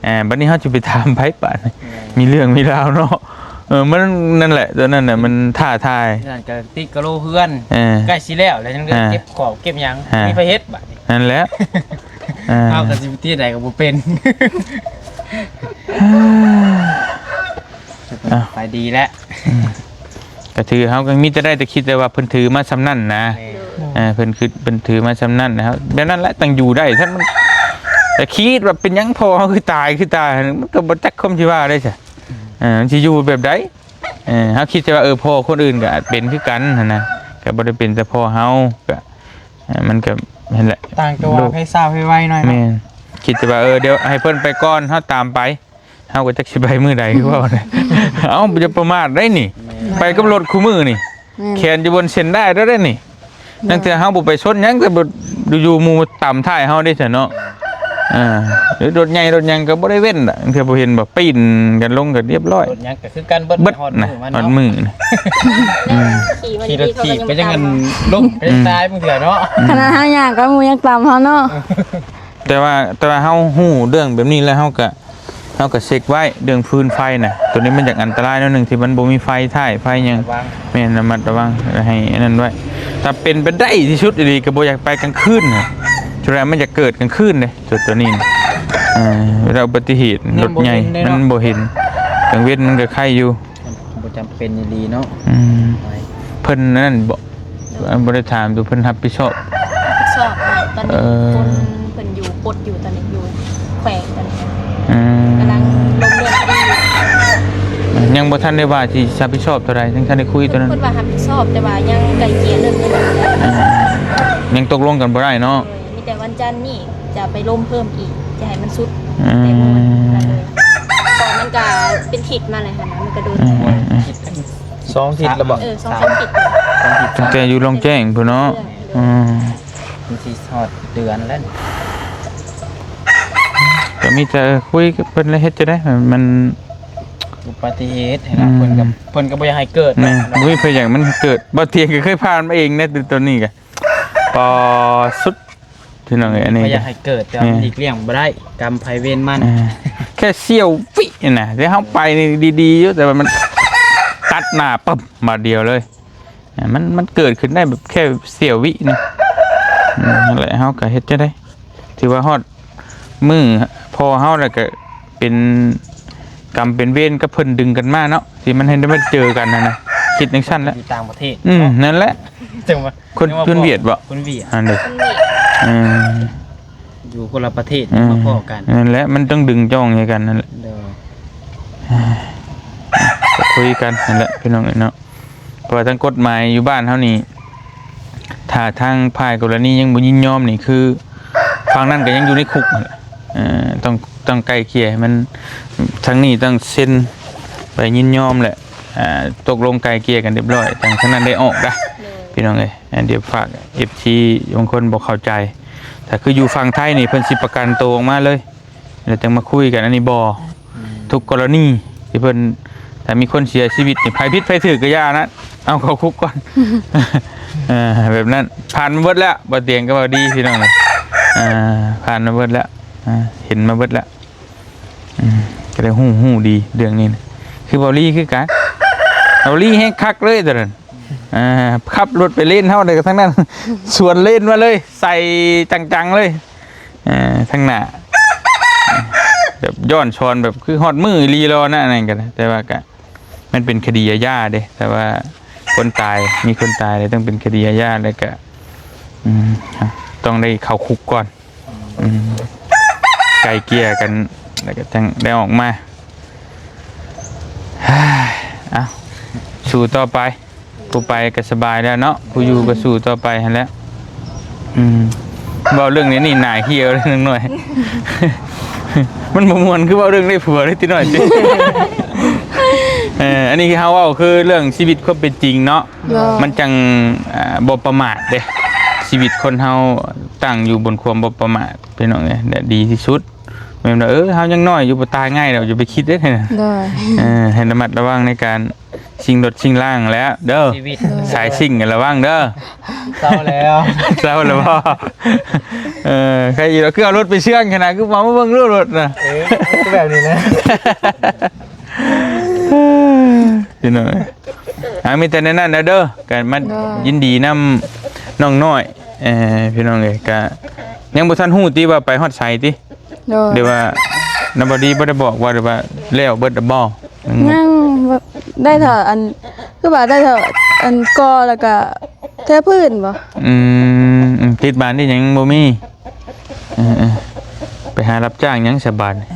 ອ່າ ບັດນີ້ເຮົາຊິໄປຖາມໃຜປານນີ້ ແມ່ນ ມີເລື່ອງມີລາວເນາະ ເອີ ມັນ ນັ້ນແຫຼະ ຕອນນັ້ນນະ ມັນທ້າທາຍ ນັ້ນກໍຕິດກະໂຫຼເຮືອນ ເອີ ໃກ້ຊິແລ້ວແລ້ວ ຍັງເຫຼືອ ອ່າ ເກັບຂອງເກັບຫຍັງ ອ່າ ມີໃຜເຮັດບາດນີ້ ນັ້ນແຫຼະ ອ່າ ເຮົາກໍຊິໄປທີ່ໃດກໍບໍ່ເປັນ ເອົ້າ ໄປດີແລ້ວ ອືມ ກໍຖື ເຮົາກໍມີແຕ່ໄດ້ແຕ່ຄິດແຕ່ວ່າເພິ່ນຖືມາສ່ຳນັ້ນນະ ແມ່ນ ເອີ ເພິ່ນຄື ເພິ່ນຖືມາສ່ຳນັ້ນນະ ແບບນັ້ນແຫຼະ ຕັ້ງຢູ່ໄດ້ ຖ້າມັນ ແຕ່ຄິດວ່າເປັນຫຍັງພໍ່ເຮົາຄືຕາຍ ຄືຕາຍ ມັນກໍບໍ່ຈັກຄວາມຊິວ່າໄດ້ຊະ ເອີ ມັນຊິຢູ່ແບບໃດ ເອີ ເຮົາຄິດແຕ່ວ່າ ເອີ ພໍ່ຄົນອື່ນກໍອາດເປັນຄືກັນຫັ້ນນະ ກໍບໍ່ໄດ້ເປັນແຕ່ພໍ່ເຮົາ ກໍ ເອີ ມັນກໍຫັ້ນແຫຼະ ຕ່າງແຕ່ວ່າໃຜຊາວໃຜໄວໜ້ອຍເນາະ ແມ່ນ ຄິດແຕ່ວ່າ ເອີ ດຽວໃຫ້ເພິ່ນໄປກ່ອນ ເຮົາຕາມໄປ ເຮົາກໍຈັກຊິໄປມື້ໃດຄືເວົ້ານະ ເອົ້າ ຢ່າປະໝາດໄດ໋ນີ້ ແມ່ນ ໄປກັບລົດຄູ່ມື້ນີ້ ແມ່ນ ແຂນຢູ່ບົນເສັ້ນໄດ໋ແລ້ວເດ້ນີ້ ແມ່ນ ຕັ້ງແຕ່ເຮົາບໍ່ໄປຊົນຫຍັງ ແຕ່ຢູ່ໆໝູ່ຕຳທ້າຍເຮົາເດ້ຊະເນາະ ອ່າ ລົດໃຫຍ່ລົດຫຍັງກໍບໍ່ໄດ້ເວັ້ນລະ ເທື່ອບໍ່ເຫັນບໍ່ ປີ້ນກັນລົງກໍລຽບຮ້ອຍ ລົດຫຍັງກໍຄືກັນເບິດ ເບິດ ຮອດມື້ມັນ ຮອດມື້ນະ ອືມ ຂີ່ລົດຖີບໄປຈັ່ງນັ້ນ ລົ້ມໄປຕາຍບາງເທື່ອເນາະ ຂະໜາດເຮົາຍ່າງກໍໝູ່ຍັງຕຳເຮົາເນາະ ແຕ່ວ່າ ແຕ່ວ່າເຮົາຮູ້ເລື່ອງແບບນີ້ແລ້ວ ເຮົາກະ ເຮົາກະເຊັກໄວ້ເລື່ອງຟືນໄຟນະ. ໂຕນີ້ມັນຢາກອັນຕະລາຍໜ້ອຍໜຶ່ງ ທີ່ມັນບໍ່ມີໄຟທ້າຍໄຟຫຍັງ. ແມ່ນ ລະມັດລະວັງ ໃຫ້ອັນນັ້ນໄວ້. ຖ້າເປັນໄປໄດ້ທີ່ສຸດອີ່ຫຼີ ກະບໍ່ຢາກໄປກາງຄືນນະ. ສ່ວນຫຼາຍມັນຢາກເກີດກາງຄືນເດ້ ໂຕ ໂຕນີ້ນະ. ເອີ ເວລາອຸບັດຕິເຫດ ແນມບໍ່ເຫັນເດ້ເນາະ ລົດໃຫຍ່ມັນບໍ່ເຫັນ ກາງເວັນມັນກະໄຄຢູ່. ບໍ່ຈຳເປັນອີ່ຫຼີເນາະ. ອືມ ໄປ ເພິ່ນນັ້ນບໍ່ ໂດຍ ບໍ່ໄດ້ຖາມດູ ເພິ່ນຮັບຜິດຊອບ? ຮັບຜິດຊອບ ຕອນນີ້ ເອີ ຄົນເພິ່ນຢູ່ ປົດຢູ່ຕອນນີ້ ຢູ່ແຂວງຕອນນີ້. ອືມ ກຳລັງລົງເລື່ອນຄະດີຢູ່. ຍັງບໍ່ທັນໄດ້ວ່າຊິຮັບຜິດຊອບເທົ່າໃດ ຍັງທັນໄດ້ຄຸຍໂຕນັ້ນ. ເພິ່ນວ່າຮັບຜິດຊອບ ແຕ່ວ່າຍັງໄກ່ເກ່ຍເລື່ອງເງິນຢູ່. ອືມ ຍັງຕົກລົງກັນບໍ່ໄດ້ເນາະ. ໂດຍ ມີແຕ່ວັນຈັນນີ້ຈະໄປລົມເພີ່ມອີກ ຈະໃຫ້ມັນສຸດ. ອືມ ແຕ່ມື້ນັ້ນເລີຍ ເພາະມັນກະເປັນທິດມາແລ້ວຫັ້ນນະ ມັນກະໂດນ. ອືມ ອືມ ອືມ ສອງທິດແລ້ວບໍ່? ເອີ ສອງສາມທິດ ສອງທິດ ຕັ້ງແຕ່ຢູ່ລອງແຈ້ງພຸ້ນເນາະ. ເອີ ອືມ ມັນຊິຮອດເດືອນແລ້ວ. ກະມີແຕ່ ເອີ ຄຸຍກັບເພິ່ນແລ້ວ ເຮັດຈັ່ງໃດ ມັນ ອຸບັດຕິເຫດຫັ້ນນະ. ອືມ ເພິ່ນກະ ເພິ່ນກະບໍ່ຢາກໃຫ້ເກີດ. ແມ່ນ ບໍ່ມີໃຜຢາກມັນເກີດ. ບ່າວຕຽງກະເຄີຍຜ່ານມາເອງໃນໂຕນີ້ກະ ປາ ສຸດ ພີ່ນ້ອງເອີຍ. ອັນນີ້ ບໍ່ຢາກໃຫ້ເກີດ ແຕ່ວ່າມັນຫຼີກລ່ຽງບໍ່ໄດ້ ກຳໃຜເວນມັນ. ເອີ ແຄ່ສ່ຽວວິນະ ແຕ່ເຮົາໄປນີ້ດີໆຢູ່ ແຕ່ວ່າມັນຕັດໜ້າປຶບບາດດຽວເລີຍ. ມັນ ມັນເກີດຂຶ້ນໄດ້ແບບແຄ່ສ່ຽວວິນະ. ອືມ ນັ້ນແຫຼະ ເຮົາກະເຮັດຈັ່ງໃດ ຖືວ່າຮອດມື້ພໍ່ເຮົາແລ້ວກະເປັນກຳເປັນເວນກັບເພິ່ນດຶງກັນມາເນາະ ທີ່ມັນໃຫ້ໄດ້ມາເຈີກັນຫັ້ນນະ. ຄິດຈັ່ງຊັ້ນແຫຼະ ຢູ່ຕ່າງປະເທດ. ອືມ ນັ້ນແຫຼະ ຈັ່ງວ່າ ຄົນ ຄົນຫວຽດບໍ່? ຄົນຫວຽດ ອັນນີ້ ຄົນຫວຽດ. ເອີ ຢູ່ຄົນລະປະເທດ ເອີ ມາພໍ້ກັນ. ນັ້ນແຫຼະ ມັນຕ້ອງດຶງຈ້ອງໃສ່ກັນນັ້ນແຫຼະ. ໂດຍ ກະຄຸຍກັນນັ້ນແຫຼະ ພີ່ນ້ອງເອີຍເນາະ. ເພາະວ່າທາງກົດໝາຍຢູ່ບ້ານເຮົານີ້ ຖ້າທາງຝ່າຍກໍລະນີຍັງບໍ່ຍິນຍອມນີ້ ຄືຝັ່ງນັ້ນກະຍັງຢູ່ໃນຄຸກຫັ້ນແຫຼະ. ເອີ ຕ້ອງ ຕ້ອງໄກ່ເກ່ຍໃຫ້ມັນ ທາງນີ້ຕ້ອງເຊັນໃບຍິນຍອມແຫຼະ. ອ່າ ຕົກລົງໄກ່ເກ່ຍກັນຮຽບຮ້ອຍ ຈັ່ງທາງນັ້ນໄດ້ອອກດາ. ໂດຍ ພີ່ນ້ອງເອີຍ. ອັນດຽວຝາກເອັຟຊີບາງຄົນບໍ່ເຂົ້າໃຈ ຖ້າຄືຢູ່ຝັ່ງໄທນີ້ ເພິ່ນຊິປະກັນໂຕອອກມາເລີຍ ແລ້ວຈັ່ງມາຄຸຍກັນ. ອັນນີ້ບໍ່ ອືມ ທຸກກໍລະນີທີ່ເພິ່ນ ຖ້າມີຄົນເສຍຊີວິດນີ້ ໃຜຜິດໃຜຖືກກະຢ່ານະ ເອົາເຂົ້າຄຸກກ່ອນ. ເອີ ແບບນັ້ນ ຜ່ານມາເບິດແລ້ວ ບ່າວຕຽງກະວ່າດີ ພີ່ນ້ອງ. ເອີ ຜ່ານມາເບິດແລ້ວ ເອີ ເຫັນມາເບິດແລ້ວ. ອືມ ກະໄດ້ຮູ້ ຮູ້ດີເລື່ອງນີ້ນະ. ຄືເບົາລີຄືກັນ ເບົາລີແຮງຄັກເລີຍຕອນນັ້ນ. ອ່າ ຂັບລົດໄປເລນເຮົາໃດກະທາງນັ້ນ ສວນເລນມາເລີຍ ໃສ່ຈັງໆເລີຍ. ເອີ ທາງໜ້າ ແບບຍ້ອນສອນ ແບບຄືຮອດມື້ອີ່ຫຼີລອນະ ອັນນັ້ນກະໄດ້. ແຕ່ວ່າກະ ມັນເປັນຄະດີອາຍາເດ້ ຖ້າວ່າຄົນຕາຍ ມີຄົນຕາຍແລ້ວຕ້ອງເປັນຄະດີອາຍາ ແລ້ວກະ ອືມ ຕ້ອງໄດ້ເຂົ້າຄຸກກ່ອນ. ອືມ ໄກ່ເກ່ຍກັນ ແລ້ວກະຈັ່ງໄດ້ອອກມາ. ເອົ້າ ສູ້ຕໍ່ໄປ ຜູ້ໄປກະສະບາຍແລ້ວເນາະ ຜູ້ຢູ່ກະສູ້ຕໍ່ໄປຫັ້ນແຫຼະ. ອືມ ເວົ້າເລື່ອງນີ້ໜ້າຫ່ຽວເລີຍນ້ອງນ້ອຍ. ມັນບໍ່ມ່ວນຄືເວົ້າເລື່ອງໄດ້ຜົວເລີຍຕິນ້ອຍຕິ. ເອີ ອັນນີ້ເຮົາເວົ້າຄືເລື່ອງຊີວິດຄວາມເປັນຈິງເນາະ. ໂດຍ ມັນຈັ່ງ ອ່າ ບໍ່ປະໝາດເດ້. ຊີວິດຄົນເຮົາຕັ້ງຢູ່ບົນຄວາມບໍ່ປະໝາດ ພີ່ນ້ອງເອີຍ ແລະ ດີທີ່ສຸດ. ແມ່ນວ່າ ເອີ ເຮົາຍັງນ້ອຍຢູ່ ບໍ່ຕາຍງ່າຍດອກ ຢ່າໄປຄິດເດ້. ໂດຍ ເອີ ໃຫ້ລະມັດລະວັງໃນການ ສິ່ງລົດສິ່ງລ່າງແຫຼະເດີ ຊີວິດ ໂດຍ ສາຍສິ່ງກະລະວັງເດີ. ເຊົາແລ້ວ ເຊົາແລ້ວບໍ່? ເອີ ໃຄຢູ່ດອກ ຄືເອົາລົດໄປເຊື່ອງຂະໜາດ ຄືເອົາມາເບິ່ງລົດນະ. ເອີ ແບບນີ້ແຫຼະ ພີ່ນ້ອງເອີຍ. ອ່າ ມີແຕ່ແນວນັ້ນແຫຼະເດີ ກະມາ ໂດຍ ຍິນດີນຳນ້ອງນ້ອຍ. ເອີ ພີ່ນ້ອງເອີຍ ກະຍັງບໍ່ທັນຮູ້ຕິວ່າໄປຮອດໃສຕິ. ໂດຍ ຫຼືວ່ານຳບໍດີບໍ່ໄດ້ບອກວ່າ ຫຼືວ່າແລ້ວເບິດແລ້ວບໍ່? ຍັງ ຍັງບໍ່ໄດ້ເທົ່າອັນ ຄືວ່າໄດ້ເທົ່າອັນກໍ່ ແລ້ວກະເທພື້ນບໍ່? ອືມ ອືມ ຕິດບານຕິຫຍັງບໍ່ມີ. ເອີ ເອີ ໄປຫາຮັບຈ້າງຫຍັງຊະບາດນີ້.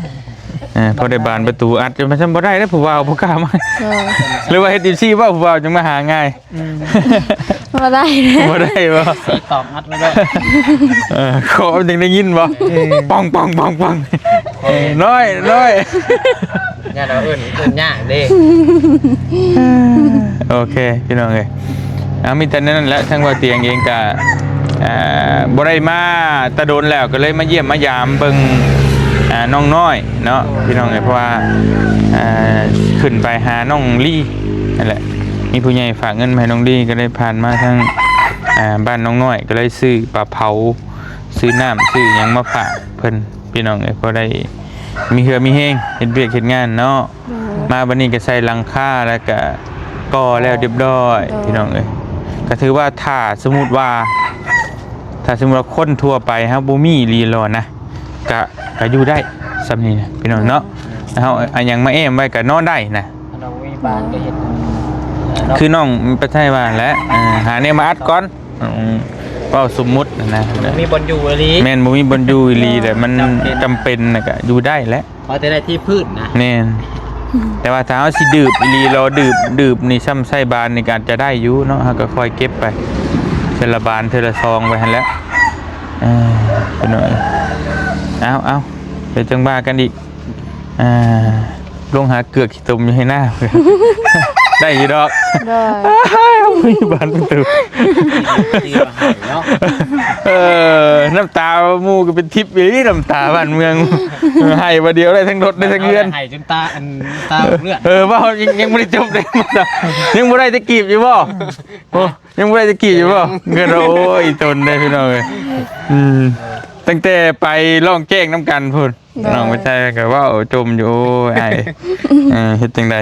ເອີ ພໍໄດ້ບານປະຕູອັດ ມັນຊ້ຳບໍ່ໄດ້ເດ້ ຜູ້ບ່າວບໍ່ກ້າມາ. ໂດຍ ຫຼືວ່າເຮັດຈັ່ງຊີ້ບໍ່ ຜູ້ບ່າວຈັ່ງມາຫາງ່າຍ? ອືມ ບໍ່ໄດ້ ບໍ່ໄດ້ບໍ່? ສີຕອກອັດໄວ້ເດີ. ເອີ ຂໍມັນຈັ່ງໄດ້ຍິນບໍ່? ເອີ ປອງ ປອງ ປອງ ປອງ. ເອີ ນ້ອຍ ນ້ອຍ ຍ່ານເອົາເອີ້ນ ເອີ້ນຍາກເດ້. ໂອເຄ ພີ່ນ້ອງເອີຍ ເອົາ ມີແຕ່ແນວນັ້ນແຫຼະ. ທາງບ່າວຕຽງເອງກະ ອ່າ ບໍ່ໄດ້ມາແຕ່ດົນແລ້ວ ກະເລີຍມາຢ້ຽມມາຢາມເບິ່ງ ອ່າ ນ້ອງນ້ອຍເນາະ ພີ່ນ້ອງເອີຍ. ເພາະວ່າ ອ່າ ຂຶ້ນໄປຫານ້ອງລີນັ້ນແຫຼະ ມີຜູ້ໃຫຍ່ຝາກເງິນມາໃຫ້ນ້ອງລີ ກະເລີຍຜ່ານມາທາງ ອ່າ ບ້ານນ້ອງນ້ອຍ ກະເລີຍຊື້ປາເຜົາ ຊື້ນ້ຳຊື້ຫຍັງມາຝາກເພິ່ນພີ່ນ້ອງເອີຍ ພໍໄດ້ມີເຫື່ອມີແຮງເຮັດວຽກເຮັດງານເນາະ. ໂດຍ ມາບັດນີ້ກໍໃສ່ຫຼັງຄາ ແລ້ວກໍກໍ່ແລ້ວຮຽບຮ້ອຍ ໂດຍ ພີ່ນ້ອງເອີຍ. ກໍຖືວ່າຖ້າສົມມຸດວ່າ ຖ້າສົມມຸດວ່າຄົນທົ່ວໄປເຮົາບໍ່ມີອີ່ຫຼີຫຼໍນະ ກະ ກະຢູ່ໄດ້ສ່ຳນີ້ນະພີ່ນ້ອງເນາະ. ເຮົາເອົາຫຍັງມາແອ້ມໄວ້ກະນອນໄດ້ນະ ຄັນວ່າບໍ່ມີບ້ານກໍເຮັດ ຄືນ້ອງໄປໄທວ່າແຫຼະ ເອີ ຫາແນວມາອັດກ່ອນ. ອືມ ເວົ້າສົມມຸດນະ ບໍ່ມີບ່ອນຢູ່ອີ່ຫຼີ. ແມ່ນ ບໍ່ມີບ່ອນຢູ່ອີ່ຫຼີແຫຼະ ມັນຈຳເປັນ ຈຳເປັນນະ ກະຢູ່ໄດ້ແຫຼະ ພໍແຕ່ໄດ້ທີ່ພື້ນນະ. ແມ່ນ ແຕ່ວ່າຖ້າເຮົາຊິດື່ມອີ່ຫຼີ ລໍດື່ມ ດື່ມນີ້ ຊ້ຳໃສ່ບານນີ້ກໍອາດຈະໄດ້ຢູ່ເນາະ ເຮົາກໍຄ່ອຍເກັບໄປ ເທື່ອລະບານເທື່ອລະຊອງໄປຫັ້ນແຫຼະ. ເອີ ພີ່ນ້ອງເອີຍ ເອົາ ເອົາ ດຽວຈັ່ງວ່າກັນອີກ. ອ່າ ລົງຫາເກືອກຂີ້ຕົມຢູ່ໃຫ້ໜ້າ ໄດ້ຢູ່ດອກ. ໂດຍ ບານປະຕູ ເອີ ນ້ຳຕາໝູ່ກໍເປັນທິບອີ່ຫຼີ ນ້ຳຕາບ້ານເມືອງ ໄຫ້ບາດດຽວໄດ້ທັງລົດໄດ້ທັງເຮືອນ ໄຫ້ຈົນຕາ ອັນ ຕາອອກເລືອດ. ເອີ ເວົ້າ ຍັງ ຍັງບໍ່ໄດ້ຈົບເດ້ ຍັງບໍ່ໄດ້ຈັກກີບຢູ່ບໍ່? ໂອ້ ຍັງບໍ່ໄດ້ຈັກກີບຢູ່ບໍ່? ເງິນ ໂອ້ຍ ອີ່ຕົນເດ້ພີ່ນ້ອງເອີຍ. ອືມ ຕັ້ງແຕ່ໄປຮ້ອງແຈ້ງນຳກັນພຸ້ນ ໂດຍ ນ້ອງໄປໃຊ້ກໍເວົ້າຈົ່ມຢູ່ ໂອ້ຍ ອ້າຍ ເອີ ເຮັດຈັ່ງໃດ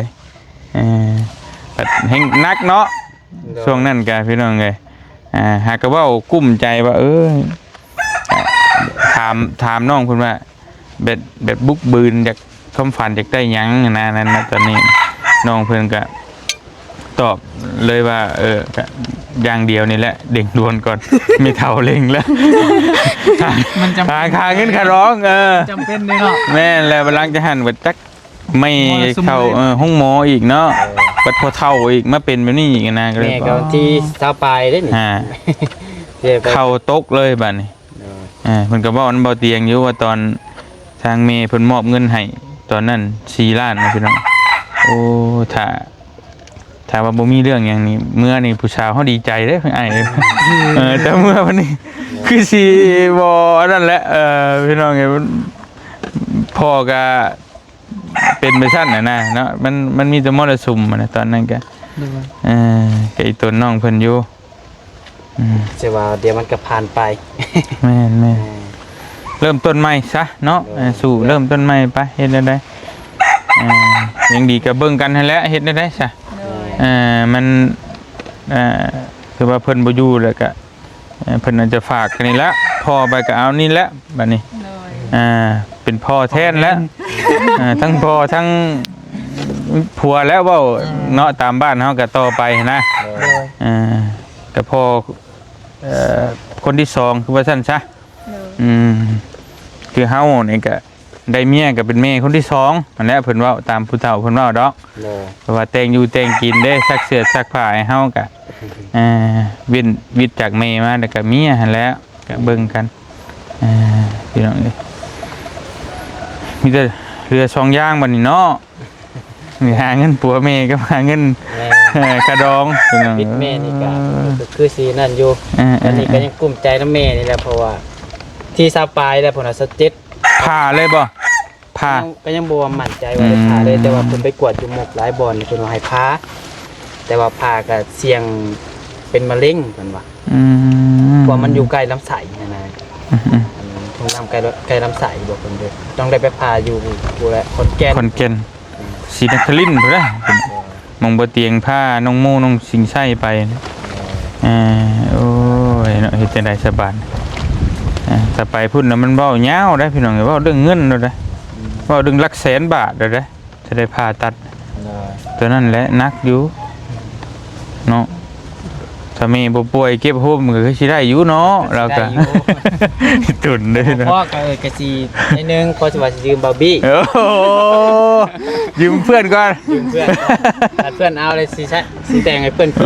ເອີ ແຮງໜັກເນາະ. ໂດຍ ຊ່ວງນັ້ນກະພີ່ນ້ອງເອີຍ ອ່າ ຫາກະເວົ້າກຸ້ມໃຈວ່າ ເອີ ຖາມ ຖາມນ້ອງເພິ່ນວ່າ ແບບ ແບບບຸກບືນ ຢາກ ຄວາມຝັນຢາກໄດ້ຫຍັງນະ ນັ້ນນະ. ຕອນນີ້ນ້ອງເພິ່ນກະຕອບເລີຍວ່າ ເອີ ກະຢ່າງດຽວນີ້ແຫຼະ ເລັ່ງດ່ວນກ່ອນ ແມ່ເຖົ້າເລັ່ງແລ້ວ ມັນຈຳເປັນ ຫາຄ່າເງິນຄ່າດອງ. ເອີ ຈຳເປັນເດ້ເນາະ. ແມ່ນແລ້ວ ບັດຫຼັງຈາກຫັ້ນ ບັດຈັກ ໄມ່ເຂົ້າ ເອີ ໂຮງໝໍອີກເນາະ ບັດພໍ່ເຖົ້າອີກ ມາເປັນແບບນີ້ອີກນະ ກໍເລີຍ ແມ່ກໍວັນທີຊາວປາຍເດ້ນີ້ ອ່າ ເຂົ້າຕົກເລີຍບາດນີ້. ໂດຍ ເອີ ເພິ່ນກໍເວົ້ານຳເບົາຕຽງຢູ່ວ່າ ຕອນທາງແມ່ເພິ່ນມອບເງິນໃຫ້ຕອນນັ້ນສີ່ລ້ານນະພີ່ນ້ອງ. ໂອ້ ຖ້າ ຖ້າວ່າບໍ່ມີເລື່ອງຫຍັງນີ້ ເມື່ອນີ້ຜູ້ສາວເຮົາດີໃຈເດ້ອ້າຍເອີຍ. ເອີ ແຕ່ເມື່ອບັດນີ້ຄືຊິບໍ່ອັນນັ້ນແຫຼະ ເອີ ພີ່ນ້ອງເອີຍ ພໍ່ກໍ ເປັນໄປຊັ້ນນະນະເນາະ ມັນ ມັນມີແຕ່ມໍລະສຸມນະ ຕອນນັ້ນກະ ໂດຍ ເອີ ກະອີ່ຕົນນ້ອງເພິ່ນຢູ່. ອືມ ແຕ່ວ່າດຽວມັນກະຜ່ານໄປ. ແມ່ນໆ ເອີ ເລີ່ມຕົ້ນໃໝ່ຊະເນາະ. ໂດຍ ເອີ ສູ້ເລີ່ມຕົ້ນໃໝ່ໄປ ເຮັດແນວໃດ ເອີ ຍັງດີກະເບິ່ງກັນຫັ້ນແຫຼະ ເຮັດແນວໃດຊະ. ໂດຍ ເອີ ມັນ ເອີ ຄືວ່າເພິ່ນບໍ່ຢູ່ແລ້ວກະ ເອີ ເພິ່ນອາດຈະຝາກນີ້ແຫຼະ ພໍ່ໄປກໍເອົານີ້ແຫຼະບາດນີ້. ໂດຍ ອ່າ ເປັນພໍ່ແທນແລ້ວ ອ່າ ທັງພໍ່ທັງຜົວແລ້ວ ເວົ້າ ອືມ ເນາະ ຕາມບ້ານເຮົາກໍຕໍ່ໄປຫັ້ນນະ. ໂດຍ ອ່າ ກໍພໍ່ ເອີ ຄົນທີສອງ ຄືວ່າຊັ້ນຊະ. ໂດຍ ອືມ ຄືເຮົານີ້ກໍ ໄດ້ເມຍກໍເປັນແມ່ຄົນທີສອງຫັ້ນແຫຼະ ເພິ່ນເວົ້າ ຕາມຜູ້ເຖົ້າເພິ່ນເວົ້າດອກ. ໂດຍ ເພາະວ່າແຕ່ງຢູ່ແຕ່ງກິນເດ້ ຊັກເສື້ອຊັກຜ້າໃຫ້ເຮົາກະ ເອີ ເວັ້ນວິດຈາກແມ່ມາ ແລ້ວກະເມຍຫັ້ນແຫຼະ ກະເບິ່ງກັນ. ເອີ ພີ່ນ້ອງເອີຍ ມີແຕ່ເຮືອສອງຢ່າງບັດນີ້ເນາະ ມີຫາເງິນຜົວແມ່ກັບຫາເງິນ ແມ່ ເອີ ຄ່າດອງ ພີ່ນ້ອງ. ວິດແມ່ນີ້ກະ ເອີ ກໍຄືຊິນັ້ນຢູ່. ເອີ ອັນນີ້ກໍຍັງກຸ້ມໃຈນຳແມ່ນີ້ແຫຼະ ເພາະວ່າທີຊາວປາຍແລ້ວ ພຸ້ນນະ ຊາວເຈັດ ຜ່າເລີຍບໍ່? ຜ່າ ຍັງ ກໍຍັງບໍ່ວ່າໝັ້ນໃຈວ່າໄດ້ຜ່າເລີຍ ອືມ ແຕ່ວ່າເພິ່ນໄປກວດຢູ່ໝົກຫຼາຍບ່ອນ ເພິ່ນວ່າໃຫ້ຜ່າ ແຕ່ວ່າຜ່າກໍສ່ຽງເປັນມະເຮັງເພິ່ນວ່າ. ອືມ ເພາະວ່າມັນຢູ່ໃກ້ລຳໄສ້ຫັ້ນນະ. ອືມໆ ອັນທົ່ງນ້ຳໃກ້ ໃກ້ລຳໄສ້ບໍ່ ເພິ່ນເດ້ ຕ້ອງໄດ້ໄປຜ່າຢູ່ພຸ້ນແຫຼະ ຂອນແກ່ນ ຂອນແກ່ນ ອືມ ສີນະຄະລິນພຸ້ນເດ້. ໂດຍ ໝ່ອງບໍ່ຕຽງພານ້ອງໂມນ້ອງສິງໄຊໄປ. ເອີ ໂອ້ຍເນາະ ເຮັດຈັ່ງໃດສະບານ. ເອີ ຖ້າໄປພຸ້ນນະ ມັນເວົ້າຍາວເດ້ພີ່ນ້ອງເອີຍ ເວົ້າເລື່ອງເງິນໂລດເດ້ ອືມ ເວົ້າເລື່ອງຫຼັກແສນບາດໂລດເດ້ ຈະໄດ້ຜ່າຕັດ. ໂດຍ ຕົວນັ້ນແຫຼະໜັກຢູ່ເນາະ. ຖ້າແມ່ບໍ່ປ່ວຍເກັບໂຮມກໍຄືຊິໄດ້ຢູ່ເນາະ ກໍ ລາວກໍ ຊິໄດ້ຢູ່ ຕຸນເດ້ເນາະ. ພໍ່ກໍ ເອີ ກໍຊິໜ້ອຍໜຶ່ງ ພໍຊິວ່າຊິຢືມບາວບີ. ໂອ້ໂຫ ຢືມເພື່ອນກ່ອນ ຢືມເພື່ອນກ່ອນ ຖ້າເພື່ອນເອົາແລ້ວຊິໃຊ້ ຊິແຕ່ງໃຫ້ເພິ່ນຄືນ.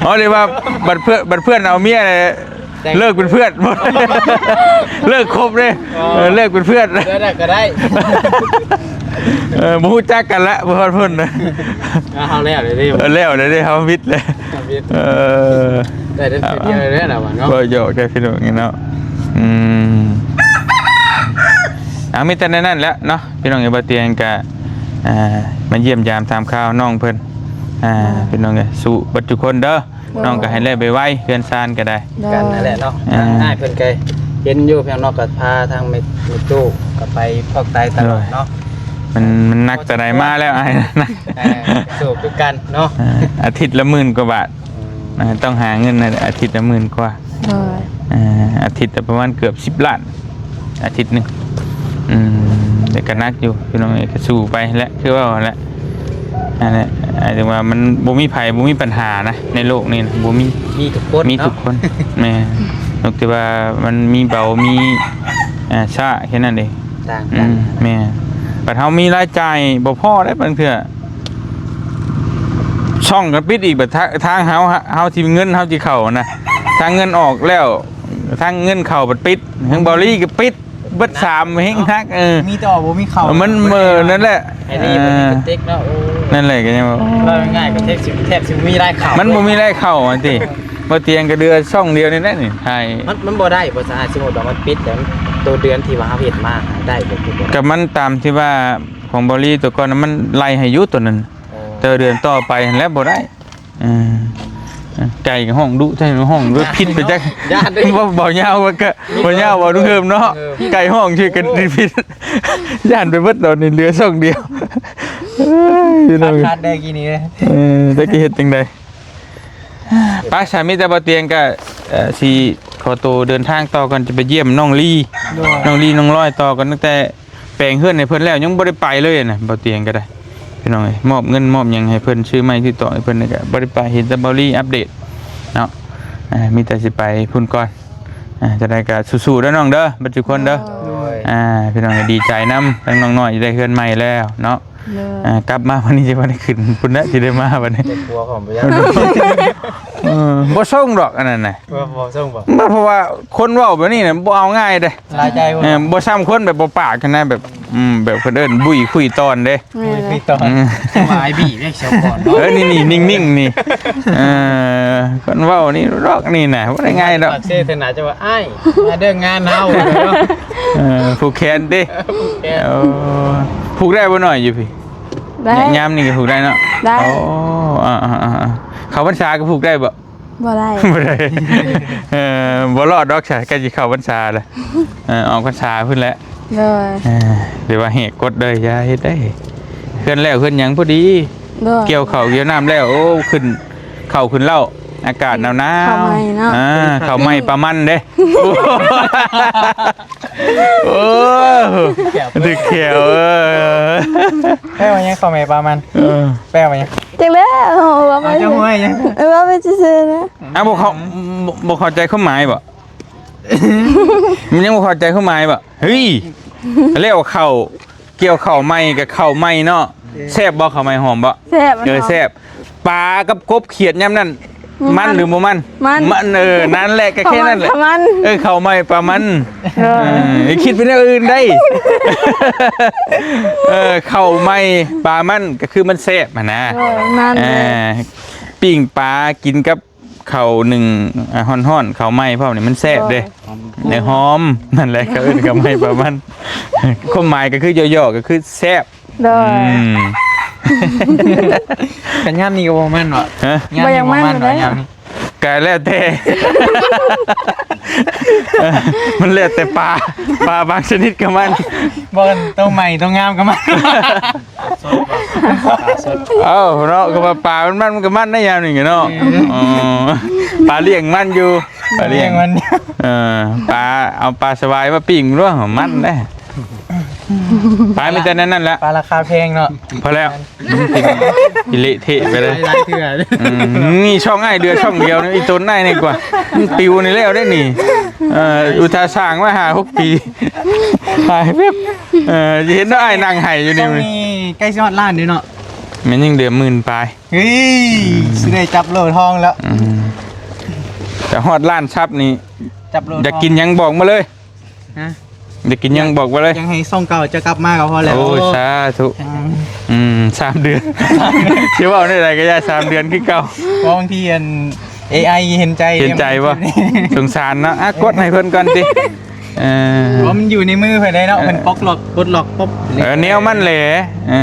ເອີ ອໍ ຫຼືວ່າບັດເພື່ອນ ບັດເພື່ອນເອົາເມຍແລ້ວ ແຕ່ງ ເລີກເປັນເພື່ອນ ເລີກຄົບເດ້. ອໍ ເອີ ເລີກເປັນເພື່ອນ ເອີ ໄດ້ກໍໄດ້. ເອີ ບໍ່ຮູ້ຈັກກັນລະ ບໍ່ຮອດພຸ້ນນະ. ເຮົາແລ້ວເດ້ ເອີ ແລ້ວເດ້ ເຮົາວິດແລ້ວ ເຮົາວິດ. ເອີ ໄດ້ແຕ່ເທື່ອດຽວແລ້ວລະວ່າເນາະ ບໍ່ຢອກໄດ້ພີ່ນ້ອງເນາະ. ອືມ ເອົາ ມີແຕ່ໃນນັ້ນແຫຼະເນາະ ພີ່ນ້ອງເອີຍ. ບໍ່ຕຽງກະ ອ່າ ມາຢ້ຽມຢາມຖາມຂ່າວນ້ອງເພິ່ນ ອ່າ ໂດຍ ພີ່ນ້ອງເອີຍ ສູ້ເບິດທຸກຄົນເດີ. ໂດຍ ນ້ອງກໍໃຫ້ແລ້ວໄວໆ ເຮືອນຊານກໍໄດ້ ໂດຍ ກັນນັ້ນແຫຼະເນາະ. ອ່າ ອ້າຍເພິ່ນກໍ ເຫັນຢູ່ ພຽງນອກກໍພາທາງແມ່ ແມ່ຕູ້ກໍໄປຟອກໄຕຕະຫຼອດເນາະ. ໂດຍ ມັນ ມັນໜັກແຕ່ໃດມາແລ້ວອ້າຍນະ. ເອີ ສູ້ຄືກັນເນາະ. ເອີ ອາທິດລະໝື່ນກວ່າບາດ. ອືມ ເອີ ຕ້ອງຫາເງິນອາທິດລະໝື່ນກວ່າ. ໂດຍ ເອີ ອາທິດລະປະມານເກືອບສິບລ້ານ ອາທິດໜຶ່ງ. ອືມ ແຕ່ກໍໜັກຢູ່ພີ່ນ້ອງເອີຍ ກໍສູ້ໄປແຫຼະ ຄືເວົ້າຫັ້ນແຫຼະ. ອັນນັ້ນແຫຼະ ໝາຍເຖິງວ່າມັນບໍ່ມີໃຜບໍ່ມີບັນຫານະ ໃນໂລກນີ້ນະ ບໍ່ມີ ມີທຸກຄົນ ມີທຸກຄົນເນາະ. ແມ່ນ ນອກແຕ່ວ່າມັນມີເບົາ ມີ ອ່າ ຊ້າ ແຄ່ນັ້ນເອງ. ຕ່າງກັນ. ອືມ ແມ່ນ. ບັດເຮົາມີລາຍຈ່າຍບໍ່ພໍໄດ໋ບາງເທື່ອ ຊ່ອງກໍປິດອີກ ບັດທາ ທາງເຮົາ ເຮົາທີ່ເງິນເຮົາທີ່ເຂົ້ານະ ທາງເງິນອອກແລ້ວ ທາງເງິນເຂົ້າບັດປິດ ທາງເບົາລີກໍປິດ ເບິດສາມແຮງໜັກ. ເອີ ມີແຕ່ອອກບໍ່ມີເຂົ້າ. ມັນ ເອີ ນັ້ນແຫຼະ ອັນນີ້ມັນເປັນເຕັກເນາະ. ໂອ້ ນັ້ນແຫຼະ ກໍຍັງວ່າ ເວົ້າງ່າຍໆ ກໍແທບຊິ ແທບຊິບໍ່ມີລາຍເຂົ້າ ມັນບໍ່ມີລາຍເຂົ້າຫັ້ນຕິ. ບໍ່ຕຽງກໍເດືອນຊ່ອງດຽວນີ້ແຫຼະນີ້ ໃຫ້ ມັນ ມັນບໍ່ໄດ້ບໍ່ສາມາດ ສົມມຸດວ່າມັນປິດແລ້ວ ໂຕເດືອນທີ່ວ່າເຮົາເຮັດມາໄດ້ບໍ່? ກໍມັນຕາມທີ່ວ່າຂອງເບົາລີໂຕກ່ອນນະ ມັນໄລ່ໃຫ້ຢູ່ໂຕນັ້ນ. ໂອ້ ແຕ່ວ່າເດືອນຕໍ່ໄປຫັ້ນແຫຼະບໍ່ໄດ້. ເອີ ໄກ່ກໍຮ້ອງດຸແທ້ ຮ້ອງດ້ວຍພິດໄປຈັກ ຢ້ານເດ້. ບໍ່ ບໍ່ຍາວວ່າກະ ບໍ່ຍາວວ່າລຸງເຮີມເນາະ. ເອີ ໄກ່ຮ້ອງຊື່ກັນພິດ ຢ້ານໄປເບິດ ຕອນນີ້ເຫຼືອຊ່ອງດຽວ. ເອີຍ ພີ່ນ້ອງ ຂາດແດ່ກີ້ນີ້ເດ້. ເອີ ຈັກຊິເຮັດຈັ່ງໃດ. ໄປ ສາມີແຕ່ບໍ່ຕຽງກະ ເອີ ຊິຂໍໂຕເດີນທາງຕໍ່ກ່ອນ ຈະໄປຢ້ຽມນ້ອງລີ. ໂດຍ ນ້ອງລີ ນ້ອງລອຍ ຕໍ່ກັນຕັ້ງແຕ່ ແປງເຮືອນໃຫ້ເພິ່ນແລ້ວ ຍັງບໍ່ໄດ້ໄປເລີຍນະ ບໍ່ຕຽງກໍໄດ້ ພີ່ນ້ອງເອີຍ. ມອບເງິນມອບຫຍັງໃຫ້ເພິ່ນ ຊື້ໄມ້ຊື້ຕອກໃຫ້ເພິ່ນ ແລ້ວກໍບໍ່ໄດ້ໄປ ເຫັນແຕ່ເບົາລີອັບເດດເນາະ. ອ່າ ມີແຕ່ຊິໄປພຸ້ນກ່ອນ. ອ່າ ຈັ່ງໃດກໍສູ້ໆເດີນ້ອງເດີ ເບິດທຸກຄົນເດີ. ໂດຍ ອ່າ ພີ່ນ້ອງ ດີໃຈນຳ ທັງນ້ອງນ້ອຍໄດ້ເຮືອນໃໝ່ແລ້ວເນາະ. ໂດຍ ອ່າ ກັບມາວັນນີ້ຈະບໍ່ໄດ້ຂຶ້ນພຸ້ນນະ ຊິໄດ້ມາບັດນີ້ ເປັນຜົວຂອງບໍ່ຢາກ ເອີ ບໍ່ສົ່ງດອກອັນນັ້ນນະ. ບໍ່ ບໍ່ສົ່ງບໍ່? ບໍ່ ເພາະວ່າຄົນເວົ້າແບບນີ້ນະ ບໍ່ເອົາງ່າຍເດ້. ຫຼາຍໃຈພຸ້ນ. ເອີ ບໍ່ຊ່ຳຄົນແບບບໍ່ປາກຫັ້ນນະ ແບບ ອືມ ແບບເພິ່ນເອີ້ນບຸ້ຍຄຸຍຕອນເດ້. ແມ່ນ ບຸ້ຍຄຸຍຕອນ. ອືມ ສະບາຍບີແມ່ນເຈົ້າຂອງເນາະ. ເອີ ນີ້ໆ ນິ່ງໆ ນີ້ ເອີ ຄົນເວົ້ານີ້ດອກນີ້ນະ ບໍ່ໄດ້ງ່າຍດອກ. ປາກເຊທະນາຈະວ່າ ອ້າຍ ມາເດີງານເຮົາ. ເອີ ຜູກແຂນຕິ? ຜູກແຂນ. ໂອ້ ຜູກໄດ້ບໍ່ນ້ອຍຢູ່ພີ້? ໄດ້ ຍາມນີ້ກໍຜູກໄດ້ເນາະ? ໄດ້. ໂອ້ ອ່າໆໆ ເຂົ້າພັນສາກໍຜູກໄດ້ບໍ່? ບໍ່ໄດ້ ບໍ່ໄດ້. ເອີ ບໍ່ລອດດອກຊະ ໃກ້ຊິເຂົ້າພັນສາແລ້ວ. ເອີ ອອກພັນສາພຸ້ນແຫຼະ. ໂດຍ ເອີ ແຕ່ວ່າແຫກກົດເດີ ຢ່າເຮັດໄດ໋. ເຮືອນແລ້ວເຮືອນຫຍັງພໍດີ. ໂດຍ ກ່ຽວເຂົ້າກ່ຽວນ້ຳແລ້ວ ໂອ້ ຂຶ້ນເຂົ້າຂຶ້ນເຫຼົ້າ ອາກາດໜາວໆ. ເຂົ້າໃໝ່ເນາະ. ອ່າ ເຂົ້າໃໝ່ປາມັນເດ້. ໂອ້ ຖືກແຂວ ເອີ ແປວ່າຫຍັງ ເຂົ້າໃໝ່ປາມັນ? ເອີ ແປວ່າຫຍັງ? ຈັກແລ້ວ ເວົ້າໄປ ເຈົ້າຮູ້ຫຍັງ? ເອີ ເວົ້າໄປຊື່ໆນະ. ອ້າວ ບໍ່ເຂົ້າ ບໍ່ ບໍ່ເຂົ້າໃຈຄວາມໝາຍບໍ່? ມັນຍັງບໍ່ເຂົ້າໃຈຄວາມໝາຍບໍ່? ເຮີ້ຍ ແລ້ວເຂົ້າ ກ່ຽວເຂົ້າໃໝ່ກໍເຂົ້າໃໝ່ເນາະ. ເອີ ແຊບບໍ່ ເຂົ້າໃໝ່ຫອມບໍ່? ແຊບ ເອີ ແຊບ. ປາກັບກົບຂຽດຍາມນັ້ນ ມັນ ມັນ ຫຼືບໍ່ມັນ? ມັນ ມັນ. ເອີ ນັ້ນແຫຼະ ກໍແຄ່ນັ້ນແຫຼະ. ເຂົ້າມັນ ເອີ ເຂົ້າໃໝ່ປາມັນ. ເອີ ເອີ ຄິດເປັນແນວອື່ນໄດ໋. ເອີ ເຂົ້າໃໝ່ປາມັນກໍຄືມັນແຊບຫັ້ນນະ. ເອີ ນັ້ນແຫຼະ. ອ່າ ປີ້ງປາກິນກັບ ເຂົ້າໜຶ້ງ ອ່າ ຮ້ອນໆ ເຂົ້າໃໝ່ພ້ອມນີ້ມັນແຊບເດ້. ໂອ້ຍ ແນວຫອມ ນັ້ນແຫຼະ ເຂົາເອີ້ນເຂົ້າໃໝ່ປາມັນ. ຄວາມໝາຍກໍຄືຫຍໍ້ໆ ກໍຄືແຊບ. ໂດຍ ອືມ ຄັນຍາມນີ້ກໍບໍ່ມັນບໍ່? ຮະ? ຍາມນີ້ບໍ່ມັນບໍ່? ບໍ່ຢາກມັນປານໃດ ຍາມນີ້ ກໍແລ້ວແຕ່ ມັນແລ້ວແຕ່ປາ ປາບາງຊະນິດກໍມັນ. ບໍ່ ໂຕໃໝ່ໂຕງາມກໍມັນ. ເອົ້າເນາະ ກໍວ່າປາມັນມັນ ມັນກໍມັນໄດ້ຍາມນີ້ເນາະ. ອືມ ອໍ ປາລ້ຽງມັນຢູ່ ປາລ້ຽງມັນ. ເອີ ປາ ເອົາປາສະຫວາຍມາປີ້ງດ້ວຍ ມັນເດ້. ປາມີແຕ່ແນວນັ້ນແຫຼະ ປາລາຄາແພງເນາະ. ພໍແລ້ວ ອີເລະເທະໄປເລີຍ ຫຼາຍເທື່ອ. ອືມ ນີ້ຊ່ອງອ້າຍເດືອຊ່ອງດຽວນີ້ ອີຕົນອ້າຍນີ້ກວ່າ ມັນປິວນີ້ແລ້ວໄດ້ນີ້. ເອີ ອຸດສາສ້າງມາຫ້າຫົກປີ ຫາຍແວບ. ເອີ ຊິເຫັນເນາະ ອ້າຍນັ່ງໄຫ້ຢູ່ນີ້. ຊ່ອງນີ້ໃກ້ຊິຮອດລ້ານເດ້ເນາະ. ແມ່ນຍັງເດືອນໝື່ນປາຍ. ເຮີ້ຍ ອືມ ຊິໄດ້ຈັບໂຫຼທອງແລ້ວ. ອືມ ຈະຮອດລ້ານຊັບນີ້ ຈັບໂຫຼທອງ ຢາກກິນຫຍັງບອກມາເລີຍ. ຮະ? ຢາກກິນຫຍັງບອກມາເລີຍ. ຢາກໃຫ້ຊ່ອງເກົ່າຈະກັບມາກໍພໍແລ້ວ. ໂອ້ຍ ສາທຸ. ອືມ ອືມ ສາມເດືອນ ຊິເວົ້າແນວໃດກໍຢ່າ ສາມເດືອນຄືເກົ່າ. ບາງທີອັນ ເອໄອ ເຫັນໃຈ ເຫັນໃຈບໍ່? ສົງສານເນາະ. ອ່ະ ກົດໃຫ້ເພິ່ນກ່ອນຕິ. ເອີ ເພາະມັນຢູ່ໃນມືເພິ່ນເດ້ເນາະ. ເອີ ເພິ່ນປົກລັອກ ປົດລັອກ ປົບ. ເອີ ແນວມັນແຫຼະ. ເອີ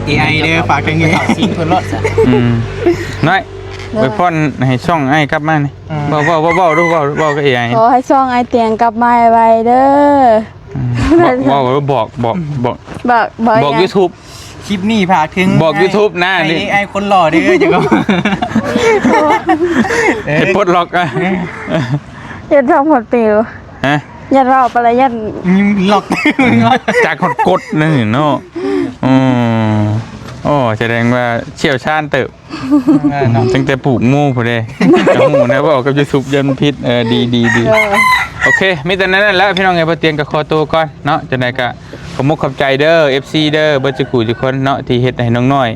ເອໄອ ເດີ ຝາກເຖິງເອໄອ ຊິງເພິ່ນໂລດຊະ. ອືມ ນ້ອຍ ໂດຍ ອວຍພອນໃຫ້ຊ່ອງອ້າຍກັບມານີ້ ອືມ ເວົ້າ ເວົ້າ ເວົ້າ ເວົ້າດູ ເວົ້າ ເວົ້າກັບອ້າຍ ຂໍໃຫ້ຊ່ອງອ້າຍຕຽງກັບມາໄວໆເດີ ອືມ ບອກ ເວົ້າ ບອກ ບອກ ບອກ ບອກ ບອກ ບອກ ບອກ ຫຍັງ ຢູທູບ ຄລິບນີ້ຝາກເຖິງ ບອກຢູທູບນະ ໄອ້ ນີ້ ໄອ້ຄົນຫຼໍ່ເດີ ເຮັດປົດລັອກ ເຮັດຊ່ອງໝົດປິວ ຮະ ຢ້ານເວົ້າໄປແລ້ວຢ້ານ ອືມ ລັອກ ຈັກຮອດກົດນັ້ນເນາະ ອືມ ໂອ້ ສະແດງວ່າຊ່ຽວຊານເຕີບ ເອີເນາະ ຕັ້ງແຕ່ປູກໝູ່ພຸ້ນເດ້ ກໍຮູ້ນະ ເວົ້າກັບຢູທູບຢ້ານຜິດ ເອີ ດີ ດີ ດີ ເອີ ໂອເຄ ມີແຕ່ນັ້ນແຫຼະພີ່ນ້ອງເອີຍ ບໍ່ຕຽງກໍຂໍໂຕກ່ອນເນາະ ຈັ່ງໃດກໍຂອບມຸກຂອບໃຈເດີ ເອັຟຊີ ເດີ ເບິດສູ່ຜູ້ສູ່ຄົນເນາະ ທີ່ເຮັດໃຫ້ນ້ອງນ້ອຍ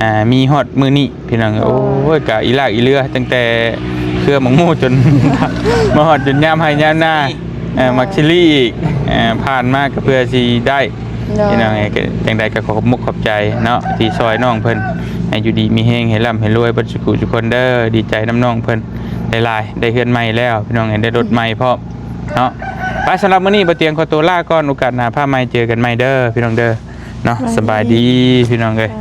ອ່າ ມີຮອດມື້ນີ້ພີ່ນ້ອງເອີຍ ໂອ້ຍ ກະອີຫຼາກອີເຫຼືອ ຕັ້ງແຕ່ເຄືອໝາກໂມຈົນ ມາຮອດຈົນຍາມໄຮ່ຍາມນາ ເອີ ເອີ ໝາກຊີລີອີກ ເອີ ຜ່ານມາກໍເພື່ອຊິໄດ້ ໂດຍ ພີ່ນ້ອງເອີຍ ຈັ່ງໃດກໍຂອບມຸກຂອບໃຈເນາະ ທີ່ຊ່ອຍນ້ອງເພິ່ນ ໃຫ້ຢູ່ດີມີແຮງ ໃຫ້ລ່ຳໃຫ້ລວຍເບິດສູ່ຜູ້ສູ່ຄົນເດີ ດີໃຈນຳນ້ອງເພິ່ນຫຼາຍໆ ໄດ້ເຮືອນໃໝ່ແລ້ວພີ່ນ້ອງເອີຍ ໄດ້ລົດໃໝ່ພ້ອມເນາະ ໄປ ສຳລັບມື້ນີ້ບໍ່ຕຽງຂໍໂຕລາກ່ອນ ໂອກາດໜ້າພາໃໝ່ເຈີກັນໃໝ່ເດີພີ່ນ້ອງເດີເນາະ ສະບາຍດີ ສະບາຍດີພີ່ນ້ອງເອີຍ.